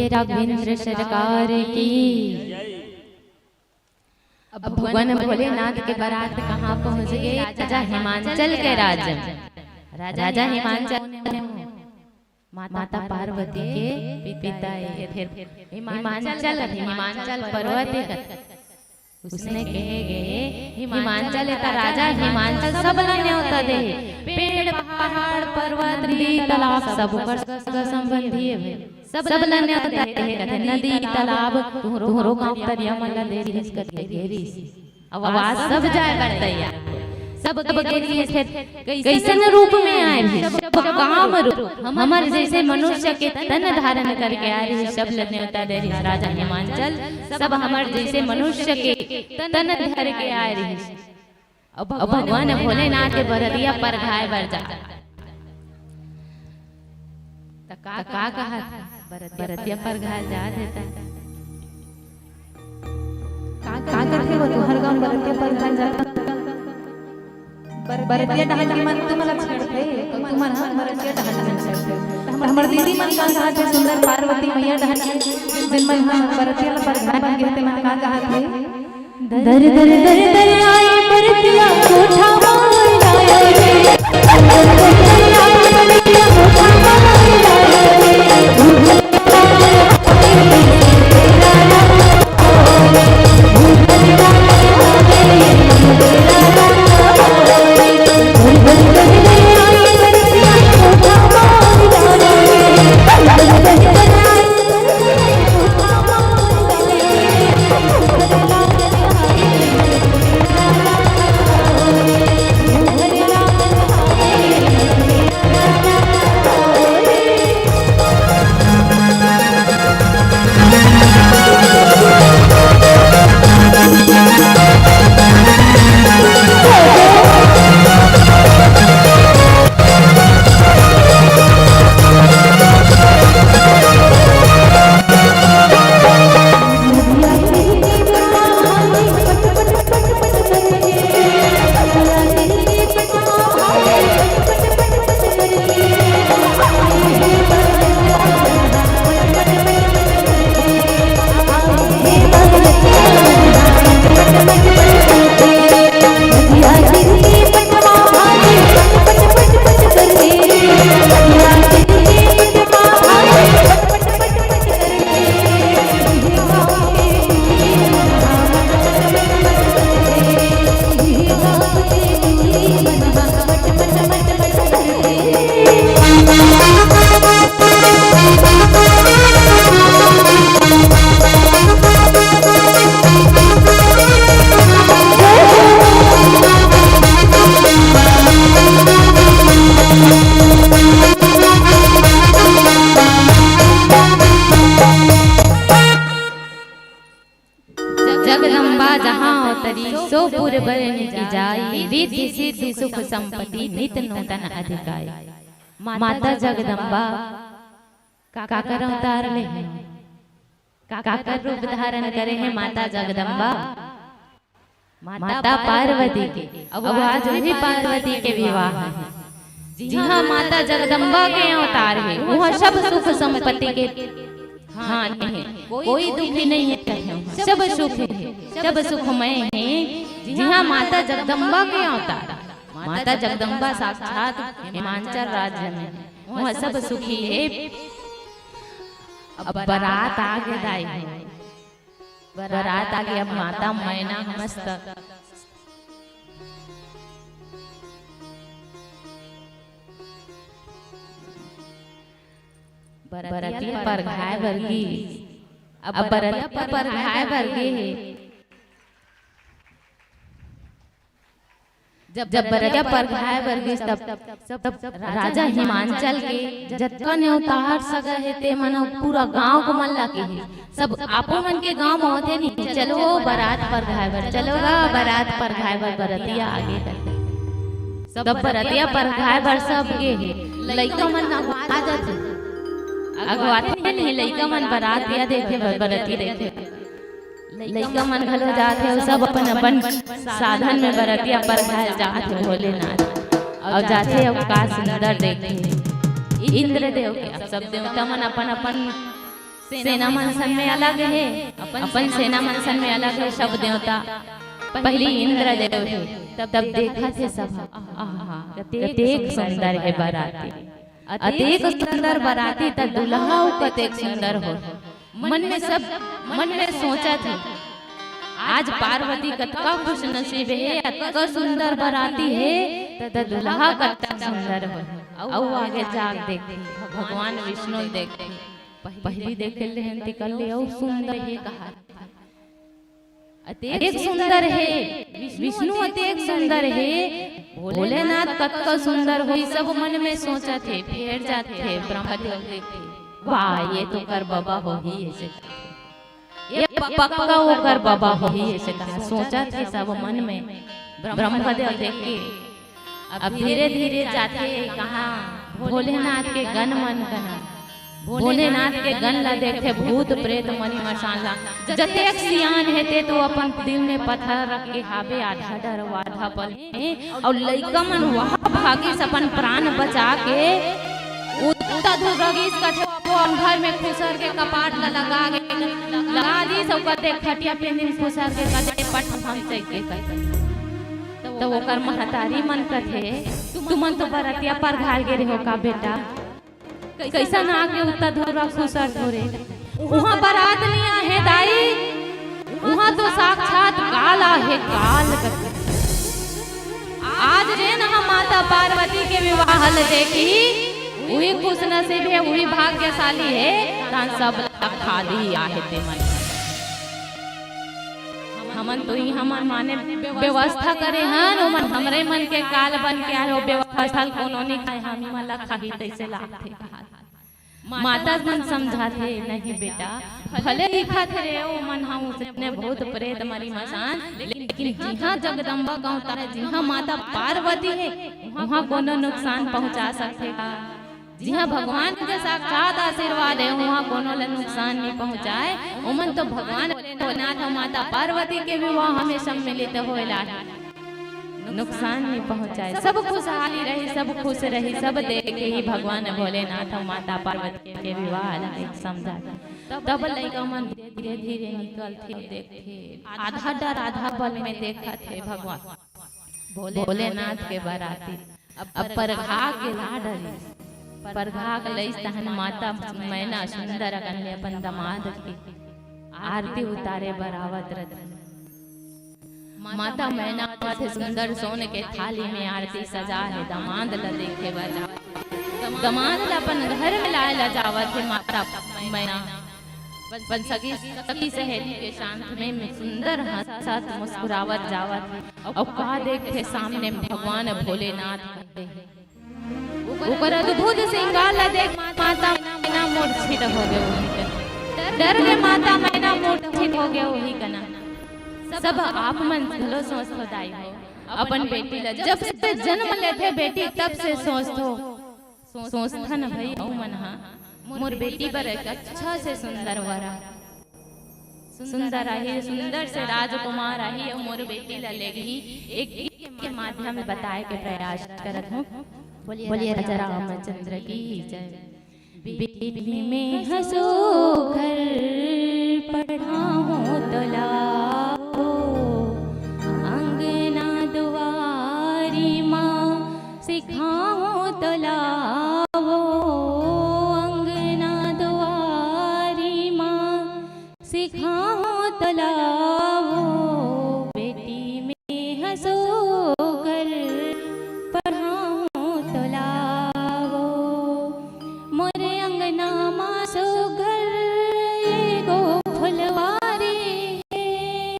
राघवेंद्र सरकार की। अब भगवान भोलेनाथ के बारात कहाँ पहुँच गे? राजा हिमांचल के राज। राजा हिमांचल माता पार्वती के पिता हे। फिर हिमांचल, हिमांचल पर्वत हे। उसने कहे गे, हिमांचल हे त राजा हिमांचल सब ला न्योता दे। पेड़, पहाड़, पर्वत, नदी, तालाब सब ओकर सगा संबंधी हे। सब ला न्योता दे, कथे, नदी, तालाब, तुहरो गाँव तरिया मन ला दे रिहिस करके गे रिहिस। अब आज सब जाए बर तैयार। सब के गे रिहिस, फेर कइसन रूप में आए रिहिस? सब काम रूप, हमर जइसे मनुष्य के तन धारण करके आए रिहिस, सब ल न्योता दे रिहिस राजा हिमांचल। सब हमर जइसे मनुष्य के तन धर के आए रिहिस। अब भगवान भोलेनाथ के बरतिया परघाए बर जा। त का, का कहत? बरतिया परघाए जात हे त का, का करथे वो? तुहर गाँव बरतिया परघाए जात? बर-, बरतिया डहर के मन तुमन ला छेड़थे, अउ तुमन ह बरतिया डहर के मन छेड़थे। त हमर दीदी मन का कहत हे, सुंदर पार्वती मैया डहर के, जिन मन ह बरतिया ला परघाए बर गे हे, ते मन का कहत हे? दर दर दर दर आए बरतिया कोठा मार आए रे। दर दर दर आए बरतिया कोठा मार आए रे। जगदम्बा जहाँ अवतरी, सो पुर बर निज जाई, रिद्धि सिद्धि सुख संपत्ति, नित नूतन अधिकाई। माता जगदम्बा काकर अवतार ले हे? काकर रूप धारण करे हे माता जगदम्बा? माता पार्वती के। अब आज भी पार्वती के विवाह हे। जिहाँ माता जगदम्बा के अवतार हे, उहाँ सब सुख संपत्ति के धाम हे। कोई दुखी नहीं हे, सब सुख हे, सब सुखमय हे। जिहाँ माता जगदम्बा के अवतार, माता जगदम्बा साक्षात हिमाचल राज्य में, उहाँ सब सुखी हे। अब बरात आगे दाई हो। बरात आगे, अब माता मैना मस्त बरतिया परघाए बर गिस। अब बरतिया परघाए बर गे हे। जब, जब बरतिया परघाए बर गिस, तब, तब राजा हिमांचल के जतका नेवतार सगा हे, ते मन ह पूरा गांव के मन ला केहे। सब आपो मन के गांव म होथे नी, "चलो बरात परघाए बर, चलो गा बरात परघाए बर, बरतिया आगे कर।" सब बरतिया परघाए बर सब गे हे। लइका मन अगवा जाथे, अगवाथे नी, लइका मन बरातिया देखे बर, बरती देखे बर। लइका मन घलो जाथे, अउ सब अपन-अपन साधन में बरतिया परघाए जाथे भोलेनाथ। अउ जाथे, अउ का सुंदर देखथे इंद्रदेव के। अब सब देवता मन अपन-अपन सेना मनसन में अलग हे, अपन सेना मनसन में अलग हे। सब देवता, पहिली इंद्रदेव हे, तब देखत हे सब, आहा, कतेक सुंदर हे बराती, अतेक सुंदर बराती, त दुल्हा अउ कतेक सुंदर हो। मन में सब, मन में सोचत हे, आज पार्वती कतका खुशनसीब हे, अतका सुंदर बराती हे, त दुल्हा कतका सुंदर हो। अउ आगे जाके देखथे, भगवान विष्णु देखथे, पहिली देखे ले हन, तेकर ले अउ सुंदर हे कहा। अतेक सुंदर हे, विष्णु अतेक सुंदर हे, भोलेनाथ कतका सुंदर होही, सब मन में सोचत हे, फेर जाथे, ब्रह्मदेव देखथे, वाह, ये तो ओकर बबा होही, अइसे कथे। ये पक्का ओकर बबा होही, अइसे कहा सोचत हे सब मन में। ब्रह्मदेव देख के अब धीरे धीरे जाथे कहाँ, भोलेनाथ के गन मन कना। भोलेनाथ के गन ला देखथे, भूत प्रेत मरी मसान ला। जतेक सियान हे ते तो अपन दिल में पत्थर रख के हावे, आधा डर आधा बल में। अउ लइका मन वहाँ भागिस, अपन प्राण बचा के उत्ता दूर भागिस, कथे वो घर में खुसर के कपाट ला लगा के, लगा दिस, ओकर देख खटिया पेंदी में खुसर के कथे पट हम चल के कथे। त ओकर महतारी मन कथे, तुमन तो बरतिया परघाल गे रहो का बेटा? कइसन आके उत्ता दूर खुसर थोरे? उहाँ बरात नइ आहे दाई, उहाँ तो साक्षात काल आहे, काल कथे। आज जेन ह माता पार्वती के विवाह ल देखही, उही खुशनसीब हे, उही भाग्यशाली हे, तहन सब ला खाली आहे ते मन। हमन तो इहाँ मन माने व्यवस्था करे हन, ओमन हमरे मन के काल बन के आए हो, व्यवस्था ल कोनो नइ खाए, हम ही मन ला खाही तइसे लागथे कहा। माता मन समझाथे, नहीं बेटा, भले दिखत हे रे, ओमन ह उसने भूत प्रेत मरी मसान, लेकिन जिहाँ जगदम्बा के अवतार हे, जिहाँ माता पार्वती हे, उहाँ कोनो नुकसान पहुँचा सकथे का? जिहाँ भगवान के साक्षात आशीर्वाद हे, उहाँ कोनो ला नुकसान नइ पहुँचाए। ओमन तो भगवान भोलेनाथ अउ माता पार्वती के विवाह में सम्मिलित होए ला नुकसान नइ पहुँचाए। सब खुशहाली रही, सब खुश रही, सब देखही भगवान भोलेनाथ अउ माता पार्वती के विवाह ला एक समझा। तब लइका मन धीरे धीरे निकलथे, देखथे, आधा डर आधा बल में देखत हे भगवान भोलेनाथ के बराती। अब परघा के ला डरिस, परघा के लइस, तहन माता मैना सुंदर अकन ले अपन दमाद के आरती उतारे बर आवत रथे। माता मैना आवत हे, सुंदर सोन के थाली में आरती सजा हे, दमाद ल देखे बर जावत हे। दमाद ल अपन घर में लाए ल जावत हे माता मैना। अपन सगी, सखी सहेली के साथ में, में सुंदर हंसत मुस्कुरावत जावत हे। अउ का देखथे सामने भगवान भोलेनाथ खड़े हे। ओकर अद्भुत श्रृंगार ला देख माता मैना मूर्छित हो गे होही कना। डर के माता मैना मूर्छित हो गे होही कना। सब आप मन घलो सोचथो दाई हो, अपन बेटी ला जब से जन्म लेथे बेटी तब से सोचथो, सोचथन भई अउ मन हा मोर बेटी बर एक अच्छा से सुंदर वर सुंदर आही, सुंदर से राजकुमार आही अउ मोर बेटी ला लेगही। एक गीत के माध्यम ले बताए के प्रयास करत हूँ। बोलिए राजा रामचंद्र की जय। बेटी में हंसो घर पढ़ाऊं तो लाओ, अंगना दुआरी माँ सिखाऊं तो लाओ, अंगना दुआरी माँ सिखाऊं तो लाओ, बेटी में हंसो घर पढ़ाऊं तो लाओ। मोरे अंगना मा सुघर एगो फुलवारी हे,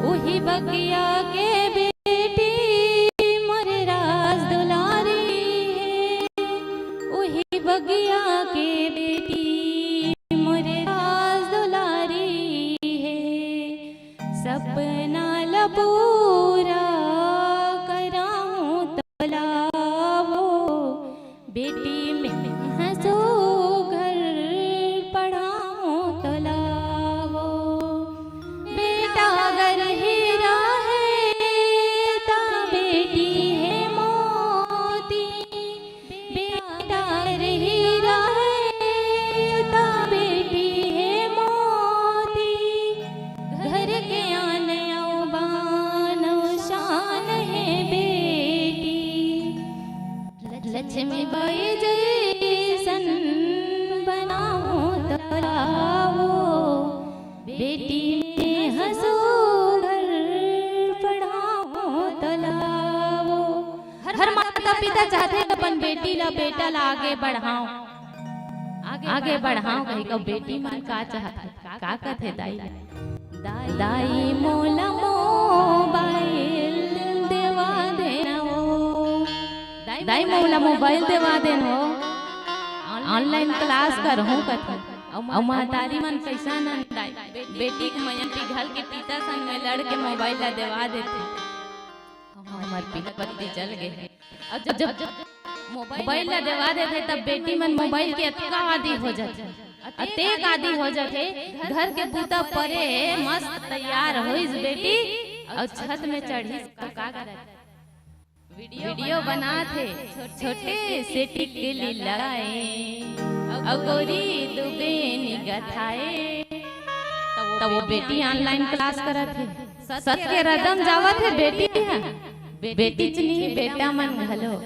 उही बगिया के बेटी मोरे राज दुलारी हे, उही बगिया के बेटी मोरे राज दुलारी हे। सपना ल पूरा कराऊं तो लाओ, बेटी में हंसो घर पढ़ाऊं तो लाओ। बेटा अगर हीरा हे ता बेटी हे मोती, बेटा अगर हीरा हे ता बेटी हे बतावो, बेटी में हसो घर पढ़ावो तलावो। हर माता पिता चाहथे अपन बेटी ला, बेटा ला आगे बढ़ाओ, आगे बढ़ाओ कहिके। बेटी मन का चाहथे, का कथे दाई? दाई मोला मोबाइल देवा देना वो। दाई मोला मोबाइल देवा देना वो। ऑनलाइन क्लास करहूँ कथे। अउ महतारी मन कइसन अंदाई, बेटी के मयन पिघल के पिता संग में लड़ के मोबाइल ला देवा देथे। हमर पिता पति चल गए। अब जब, जब मोबाइल ला देवा देथे, तब बेटी मन मोबाइल के अतका आदी हो जाथे, अतेक आदी हो जाथे। घर के बूता परे, मस्त तैयार होइस बेटी, अउ छत में चढ़िस, अउ का करत? वीडियो बनाथे, छोटे से टिकली लगाए, अउ गोरी दुबे निगथाए। त वो बेटी ऑनलाइन क्लास करत हे, सत के रदम जावत हे बेटी ह। बेटी च नहीं, बेटा मन घलो।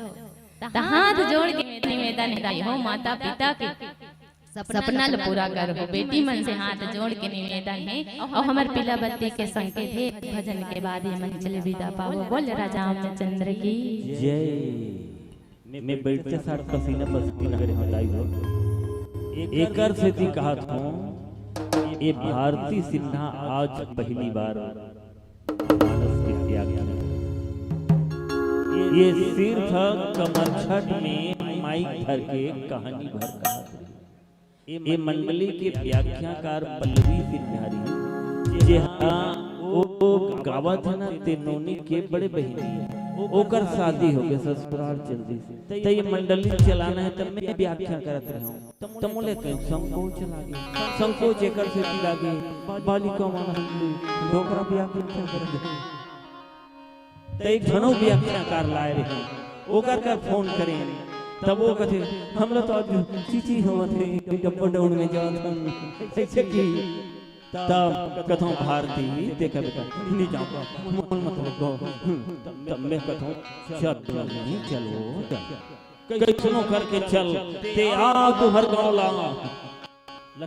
त हाथ जोड़ के निवेदन हे हो माता पिता के, सपना ल पूरा करहू। बेटी मन से हाथ जोड़ के निवेदन हे, अउ हमर पीला बत्ती के संकेत हे। भजन के बाद ये मंच ले विदा पावो। बोल राजा रामचंद्र की जय। मैं बैठते साथ पसीना पसीना करे हों दाई हो। एकर सेती कहत हों, ये भारती सिन्हा आज पहली बार मानस के त्याग किया। ये सिर्फ कमरछट में माइक धर के कहानी भर कहा। ए मंडली के व्याख्याकार पल्लवी सिंह बिहारी, जेहा ओ गावत हे ना, ते नोनी के बड़े बहिनी हे, ओकर शादी हो गए, ससुराल चल दिस। त ये मंडली चलाना हे, तब मैं व्याख्या करत रहे हों। त मोला कहीं संकोच लागे, संकोच एकर सेती लागे, बालिका मानस डोकरा व्याख्या करत हे। त एक झनो व्याख्याकार लाए रहे, ओकर कर फोन करें, तब वो कथे, "हमला तो आज चीची होवत हे, डब्बा डौड़ में जात हन।" ऐसे कि तब कथों, "भारती, देखा बेटा, नहीं जाऊंगा, मन मत लगो।" तब मैं कथों, "चल, नहीं चलो, चल। कैसनो करके चल, ते आ तुहर गाँव ला।"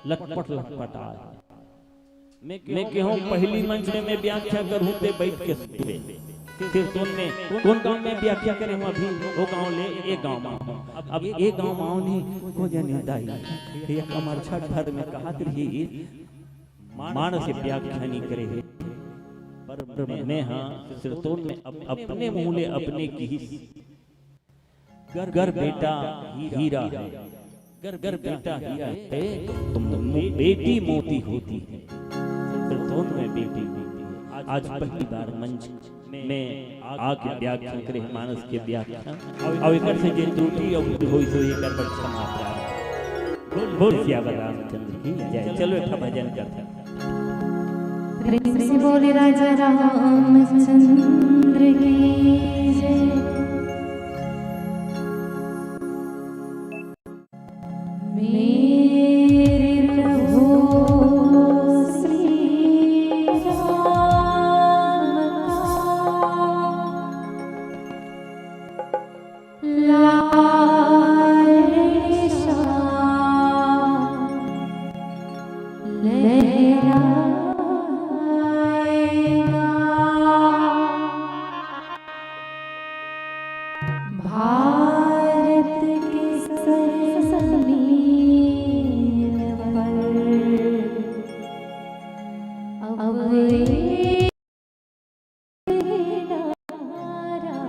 लटपट लटपट आए। मैं कहूँ, पहली मंच में मैं व्याख्या करूँ, ते बैठ के सुनबे। सिरतोन में कोन गांव में व्याख्या करे हूँ अभी, वो गांव ले, ए गांव में हूँ। अब ए गांव में हूँ नहीं, को जनी दाई, ये कमरछट भर में कहत रही, मानस व्याख्या नहीं करे हे। पर मैं हाँ सिरतोन में अप-, अपने मुँह ले अपने किहिस। गर बेटा हीरा है, गर बेटा हीरा है, तो बेटी मोती होती है। सिरतोन में बेटी मोती है। आज पहली बार मंच में आके व्याख्या करे हे मानस के व्याख्या। अउ एकर से जे त्रुटि अउ भूल होइस हे, एकर बर क्षमा प्रार्थना। बोल सियावर रामचंद्र की जय। चलो एक ठा भजन करथन। प्रेम से बोले राजा रामचंद्र की जय। मेरे प्रभु श्री राम का लाल श्याम लहराएगा। भारत के सरजमीन पर अब एक नारा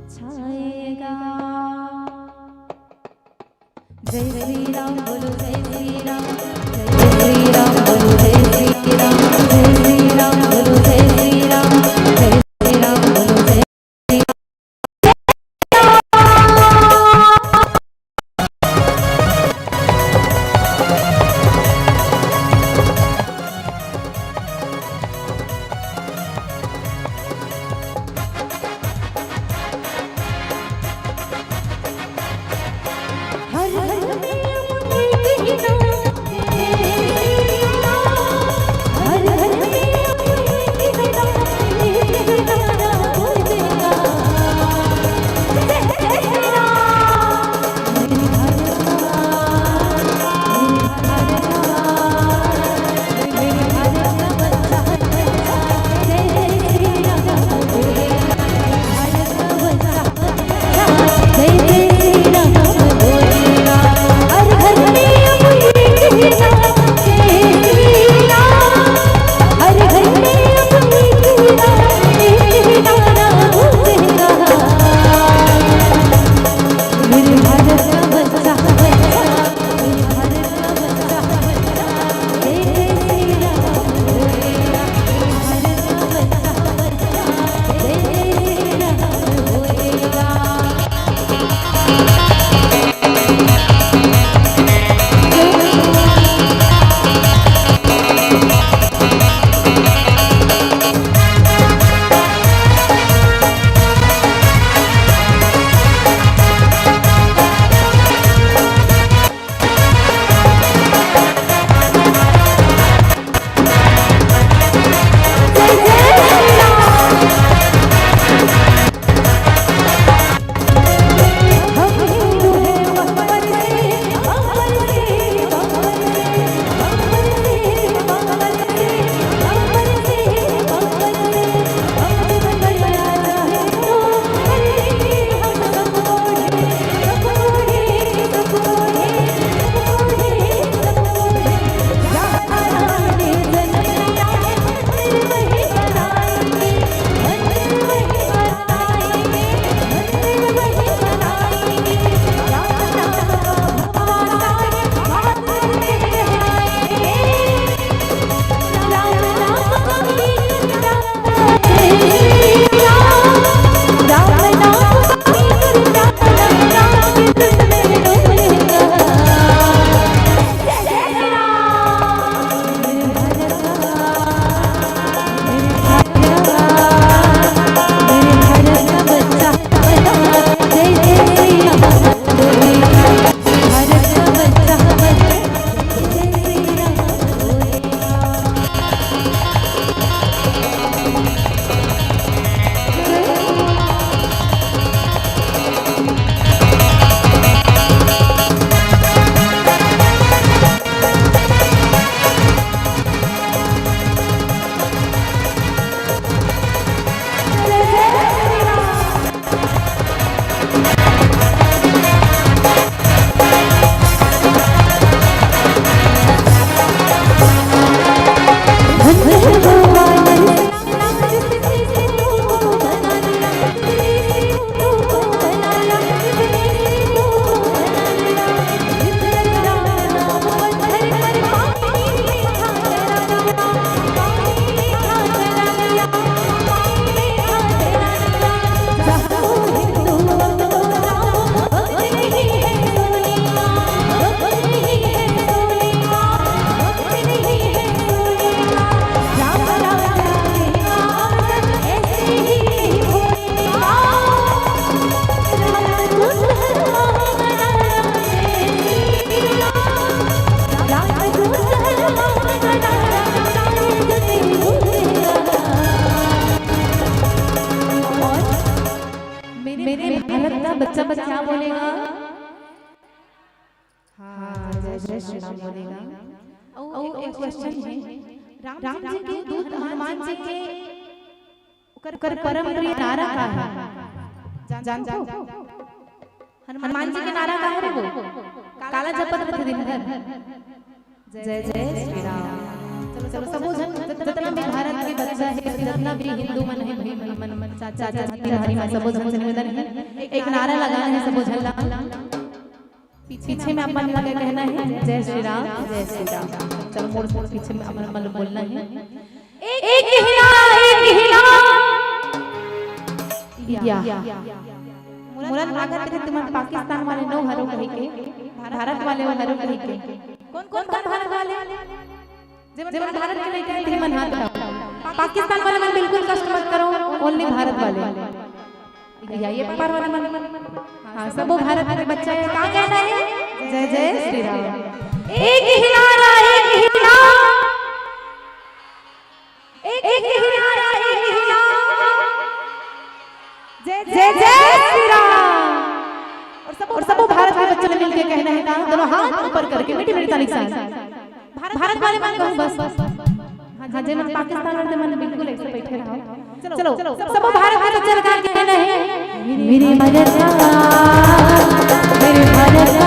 छाएगा। जय श्री राम बोलो, जय श्री राम, जय श्री राम बोलो, जय श्री राम, जय श्री राम बोलो, जय श्री राम, जय श्री राम बोलो, जय श्री राम। जय श्री राम बोलेगा। अउ एक क्वेश्चन हे, राम जी के दूत हनुमान जी के ओकर परम प्रिय नारा का हे? जानथो? हनुमान जी के नारा का हरे वो? काला जपत रथे दिन भर। जय जय श्री राम। चलो, सबो झन, जतना भी भारत के बच्चा हे, जतना भी हिंदू मन हे, भाई मन, मन, मन, चाचा, चाची, हमारी मन, सबो झन से निवेदन हे, एक नारा लगाना हे सबो झन ला। पीछे में अपन लगे कहना हे, जय श्री राम, जय श्री राम। चलो, मोर, मोर पीछे में अपन मन बोलना हे। एक ही नारा, एक ही नारा। या। मोला लागत हे तुमन पाकिस्तान वाले नो हरो कहिके, भारत वाले हरो कहिके। कौन, कौन, कौन भारत वाले? जेमन भारत के लइका हे, तेमन हाथ उठाओ। पाकिस्तान वाले मन बिल्कुल कष्ट मत करो, only भारत वाले। या, ये पार वाला मन। हाँ, सबो भारत के बच्चा हे, का कहना हे? जय जय श्री राम। एक ही नारा, एक ही नारा। एक, एक ही नारा, एक ही नारा। जय, जय, जय श्री राम। और सबो, और सबो भारत के बच्चा मन मिलके कहना हे का, दोनों हाथ ऊपर करके मीठी मीठी ताली के साथ। भारत वाले मन कहूँ बस। हाँ, जेमन पाकिस्तान वाले मन बिल्कुल ऐसे बैठे रहो। चलो, चलो, सबो भारत के बच्चा मन कहना हे, मेरे भारत का, मेरे भारत